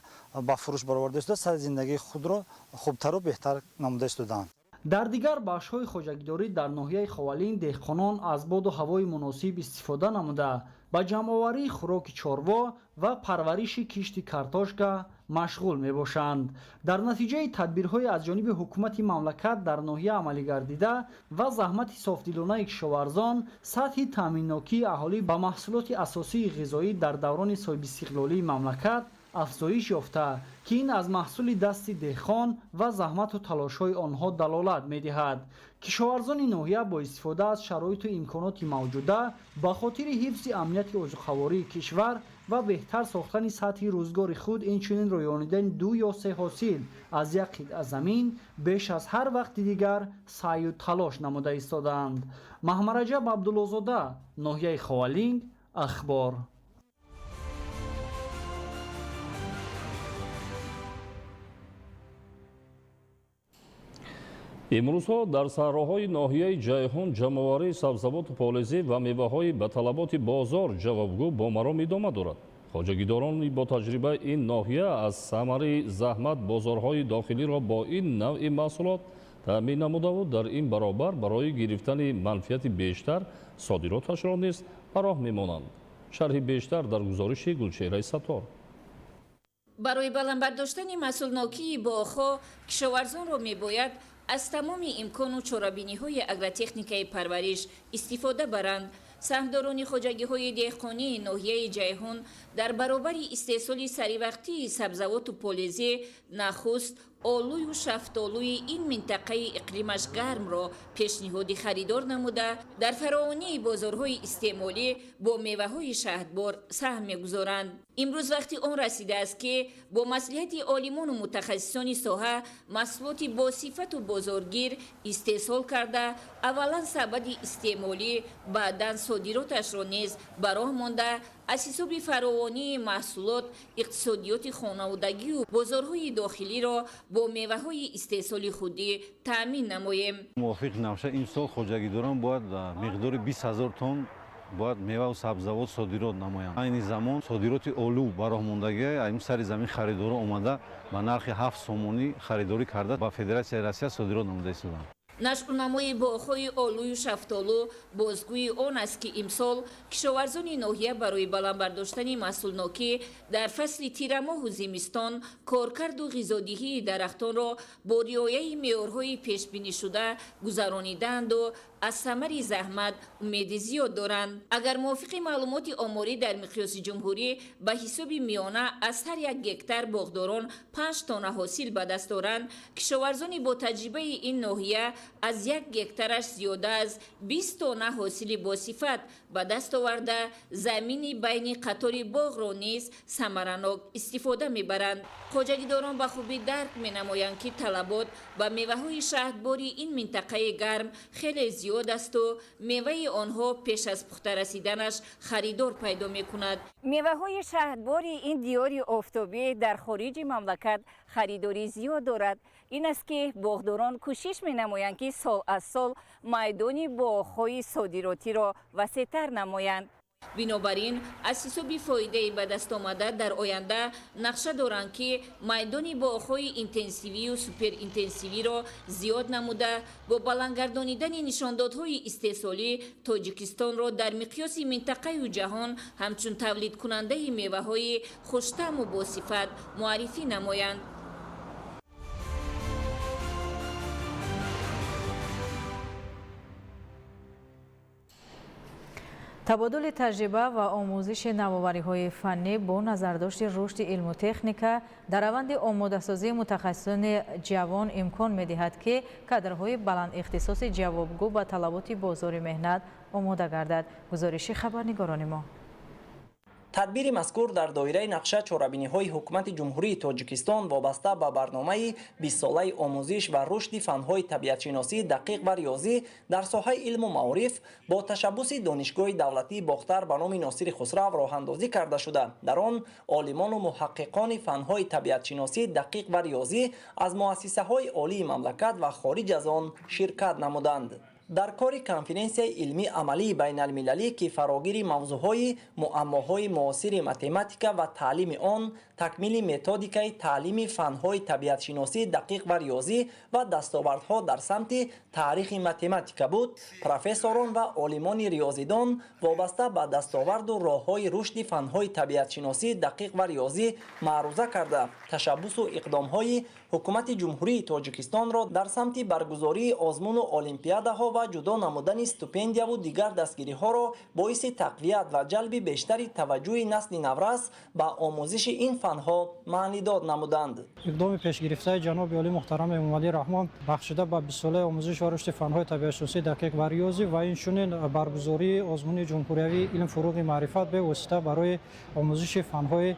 ба фурӯш бароварда истода, сатҳи зиндагии худро хубтару беҳтар намуда истодаанд. Дар дигар бахшҳои хоҷагидорӣ дар ноҳияи Ховалинг деҳқонон аз боду ҳавои муносиб истифода намуда ба ҷамъоварии хӯроки чорво ва парвариши кишти картошка машғул мебошанд. Дар натиҷаи тадбирҳои аз ҷониби ҳукумати мамлакат дар ноҳия амалӣ гардида ва заҳмати софдилонаи кишоварзон, сатҳи таъминнокии аҳолӣ ба маҳсулоти асосии ғизоӣ дар даврони соҳибистиқлолии мамлакат афзоиш ёфта, ки ин аз маҳсули дасти деҳқон ва заҳмату талошҳои онҳо далолат медиҳад. Кишоварзони ноҳия бо истифода аз шароиту имконоти мавҷуда ба хотири ҳифзи амнияти озуқавории кишвар ва беҳтар сохтани сатҳи рӯзгори худ, инчунин рӯёнидани 2 ё 3 ҳосил аз як қитъа замин беш аз ҳар вақти дигар саъю талош намуда истодаанд. Маҳмараҷаб Абдуллозода, ноҳияи Ховалинг, Ахбор. Имрӯзҳо дар саҳроҳои ноҳияи Ҷайҳун ҷамъоварии сабзавоту полезӣ ва меваҳои ба талаботи бозор ҷавобгӯ бо маром идома дорад. Хоҷагидорони бо таҷрибаи ин ноҳия аз самари заҳмат бозорҳои дохилиро бо ин навъи маҳсулот таъмин намудаву дар ин баробар барои гирифтани манфиати бештар содироташро низ ба роҳ мемонанд. Шарҳи бештар дар гузориши Гулчеҳраи Саттор. Барои баланд бардоштани маҳсулнокии боғҳо кишоварзонро мебояд аз тамоми имкону чорабиниҳои агротехникаи парвариш истифода баранд. Саҳмдорони хоҷагиҳои деҳқонии ноҳияи Ҷайҳун дар баробари истеҳсоли саривақтии сабзавоту полезӣ нахуст олӯю шафтолӯи ин минтақаи иқлимаш гармро пешниҳоди харидор намуда, дар фаровонии бозорҳои истеъмолӣ бо меваҳои шаҳдбор саҳм мегузоранд. Имрӯз вақти он расидааст, ки бо маслиҳати олимону мутахассисони соҳа маҳсулоти босифату бозоргир истеҳсол карда, аввалан сабади истеъмолӣ, баъдан содироташро низ ба роҳ монда, аз ҳисоби фаровонии маҳсулот иқтисодиёти хонаводагию бозорҳои дохилиро бо меваҳои истеҳсоли худӣ таъмин намоем. Мувофиқ нақша имсол хоҷагидорон бояд миқдори 20 000 тонн бояд меваву сабзавот содирот намоянд. Айни замон содироти олу ба роҳ мондагӣ, ин сари замин харидоро омада ба нархи 7 сомонӣ харидорӣ карда ба Федератсияи Россия содирот намуда истоданд. Нашъунамои боғҳои олую шафтолу бозгӯи он аст, ки имсол кишоварзони ноҳия барои баланд бардоштани маҳсулнокӣ дар фасли тирамоҳу зимистон коркарду ғизодиҳии дарахтонро бо риояи меъёрҳои пешбинишуда гузаронидаанду аз самари заҳмат умеди зиёд доранд. Агар мувофиқи маълумоти оморӣ дар миқёси ҷумҳурӣ ба ҳисоби миёна аз ҳар як гектар боғдорон 5 тонна ҳосил ба даст доранд, кишоварзони бо таҷрибаи ин ноҳия аз як гектараш зиёда аз 20 тонна ҳосили босифат ба даст оварда, замини байни қатори боғро низ самаранок истифода мебаранд. Хоҷагидорон ба хубӣ дарк менамоянд, ки талабот ба меваҳои шаҳдбори ин минтақаи гарм хеле зиёд асту меваи онҳо пеш аз пухта расиданаш харидор пайдо мекунад. Меваҳои шаҳдбори ин диёри офтобӣ дар хориҷи мамлакат харидорӣ зиёд дорад. Ин аст, ки боғдорон кӯшиш менамоянд, ки сол аз сол майдони боғҳои содиротиро васеътар намоянд. Бинобар ин, аз ҳисоби фоидаи ба даст омада дар оянда нақша доранд, ки майдони боғҳои интенсивию суперинтенсивиро зиёд намуда, бо баландгардонидани нишондодҳои истеҳсолӣ Тоҷикистонро дар миқёси минтақаю ҷаҳон ҳамчун тавлидкунандаи меваҳои хуштаъму босифат муаррифӣ намоянд. Табодули таҷриба ва омӯзиши навовариҳои фаннӣ бо назардошти рушди илму техника дар раванди омодасозии мутахассисони ҷавон имкон медиҳад, ки кадрҳои баландихтисоси ҷавобгӯ ба талаботи бозори меҳнат омода гардад. Гузориши хабарнигорони мо. Тадбири мазкур дар доираи нақша чорабиниҳои ҳукумати Ҷумҳурии Тоҷикистон вобаста ба барномаи 20-солаи омӯзиш ва рушди фанҳои табиатшиносӣ, дақиқ ва риёзӣ дар соҳаи илму маориф бо ташаббуси Донишгоҳи давлатии Бохтар ба номи Носири Хусрав роҳандозӣ карда шуда, дар он олимону муҳаққиқони фанҳои табиатшиносӣ, дақиқ ва риёзӣ аз муассисаҳои олии мамлакат ва хориҷ аз он ширкат намуданд. Дар кори конференсияи илмии амалии байналмилалӣ, ки фарогири мавзӯъҳои муаммоҳои муосири математика ва таълими он, такмили методикаи таълими фанҳои табиатшиносӣ, дақиқ ва риёзӣ ва дастовардҳо дар самти таърихи математика буд, профессорон ва олимони риёзидон вобаста ба дастоварду роҳҳои рушди фанҳои табиатшиносӣ, дақиқ ва риёзӣ маъруза карда, ташаббусу иқдомҳои ҳукумати Ҷумҳурии Тоҷикистонро дар самти баргузории озмуну олимпиадаҳо ва ҷудо намудани стипендияву дигар дастгириҳоро боиси тақвият ва ҷалби бештари таваҷҷӯҳи насли наврас ба омӯзиши ин фанҳо маънидод намуданд. Иқдоми пешгирифтаи ҷаноби олӣ муҳтарам Эмомалӣ Раҳмон бахшида ба 20-солаи омӯзиш ва рушди фанҳои табиатшиносӣ, дақиқ ва риёзӣ ва инчунин баргузории озмуни ҷумҳуриявии илм, фуруғи маърифат бевосита барои омӯзиши фанҳои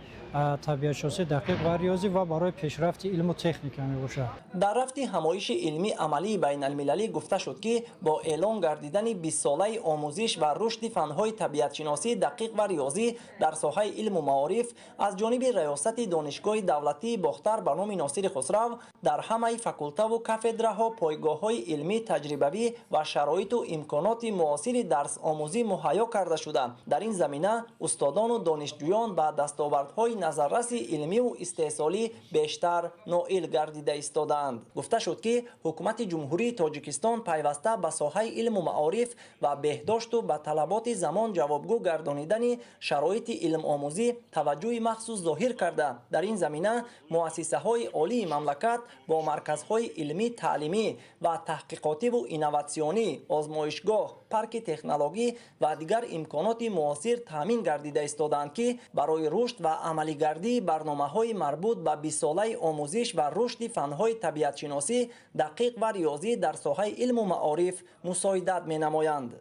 табиатшиносӣ, дақиқ ва риёзӣ ва барои пешрафти илму техника мебошад. Дар рафти ҳамоиши илмии амалии байналмилалӣ гуфта шуд, ки бо эълон гардидани 20-солаи омӯзиш ва рушди фанҳои табиатшиносӣ, дақиқ ва риёзӣ дар соҳаи илму маориф аз ҷониби раёсати Донишгоҳи давлатии Бохтар ба номи Носири Хусрав дар ҳамаи факултаву кафедраҳо пойгоҳҳои илмӣ, таҷрибавӣ ва шароиту имконоти муосири дарсомӯзӣ муҳайё карда шуда, дар ин замина устодону донишҷӯён ба дастовардҳои назарраси илмиву истеҳсолӣ бештар ноил гардида истодаанд. Гуфта шуд, ки ҳукумати Ҷумҳурии Тоҷикистон пайваста ба соҳаи илму маориф ва беҳдошту ба талаботи замон ҷавобгӯ гардонидани шароити илмомӯзӣ таваҷҷӯҳи махсус зоҳир карда, дар ин замина муассисаҳои олии мамлакат бо марказҳои илмӣ, таълимӣ ва таҳқиқотиву инноватсионӣ, озмоишгоҳ, парки технологӣ ва дигар имконоти муосир таъмин гардида истодаанд, ки барои рушд ва амалигардии барномаҳои марбут ба 20-солаи омӯзиш ва рушди фанҳои табиатшиносӣ, дақиқ ва риёзӣ дар соҳаи илму маориф мусоидат менамоянд.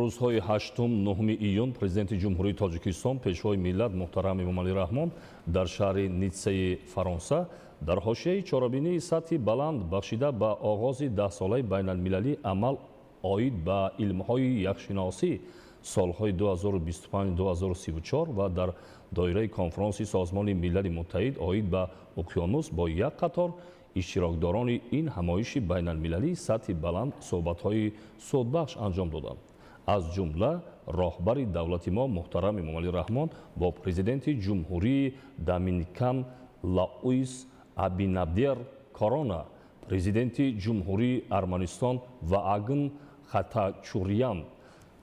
Рӯзҳои 8-9 июн Президенти Ҷумҳурии Тоҷикистон, Пешвои миллат муҳтарам Эмомалӣ Раҳмон дар шаҳри Ниццаи Фаронса дар ҳошияи чорабинии сатҳи баланд бахшида ба оғози 10-солаи байналмилалӣ амал оид ба илмҳои яхшиносӣ солҳои 2025-2034 ва дар доираи конфронси Созмони Милали Муттаҳид оид ба уқёнус бо як қатор иштирокдорони ин ҳамоиши байналмилалии сатҳи баланд суҳбатҳои судбахш анҷом доданд. Аз ҷумла роҳбари давлати мо муҳтарам Эмомалӣ Раҳмон бо президенти Ҷумҳурии Доминикан Луис Абинадер Корона, президенти Ҷумҳурии Арманистон Ваагн Хачатурян,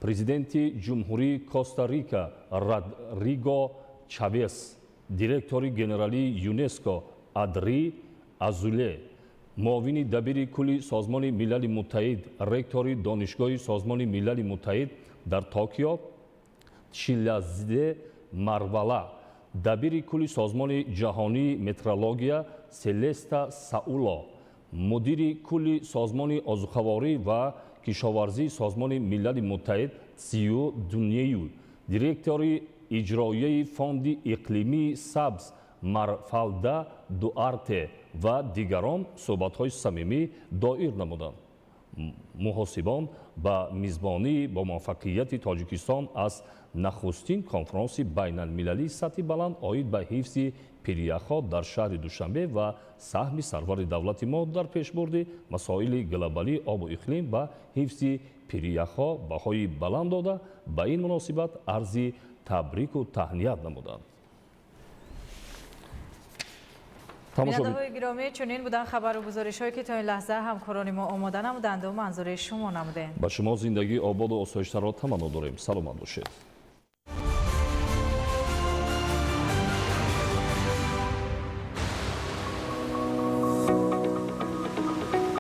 президенти Ҷумҳурии Коста-Рика Родриго Чавес, директори генералии ЮНЕСКО Одри Азуле, муовини дабири кулли Созмони Милали Муттаҳид, ректори Донишгоҳи Созмони Милали Муттаҳид дар Токио Тшилазиде Марвала, дабири кулли Созмони Ҷаҳонии Метрология Селеста Сауло, мудири кулли Созмони озуқаворӣ ва кишоварзии Созмони Милали Муттаҳид Сию Дунею, директори иҷроияи Фонди иқлимии сабз Марфалда Дуарте ва дигарон суҳбатҳои самимӣ доир намуданд. Муҳосибон ба мизбонии бомуваффақияти Тоҷикистон аз нахустин конфронси байналмилалии сатҳи баланд оид ба ҳифзи пиряхҳо дар шаҳри Душанбе ва саҳми сарвари давлати мо дар пешбурди масоили глобалии обу иқлим ва ҳифзи пиряхҳо баҳои баланд дода, ба ин муносибат арзи табрику таҳният намуданд. Бинандаҳои гиромӣ, чунин буданд хабару гузоришҳое ки то ин лаҳза ҳамкорони мо омода намуданд ва манзури шумо намудем. Ба шумо зиндагии ободу осоиштаро таманно дорем. Саломат бошед.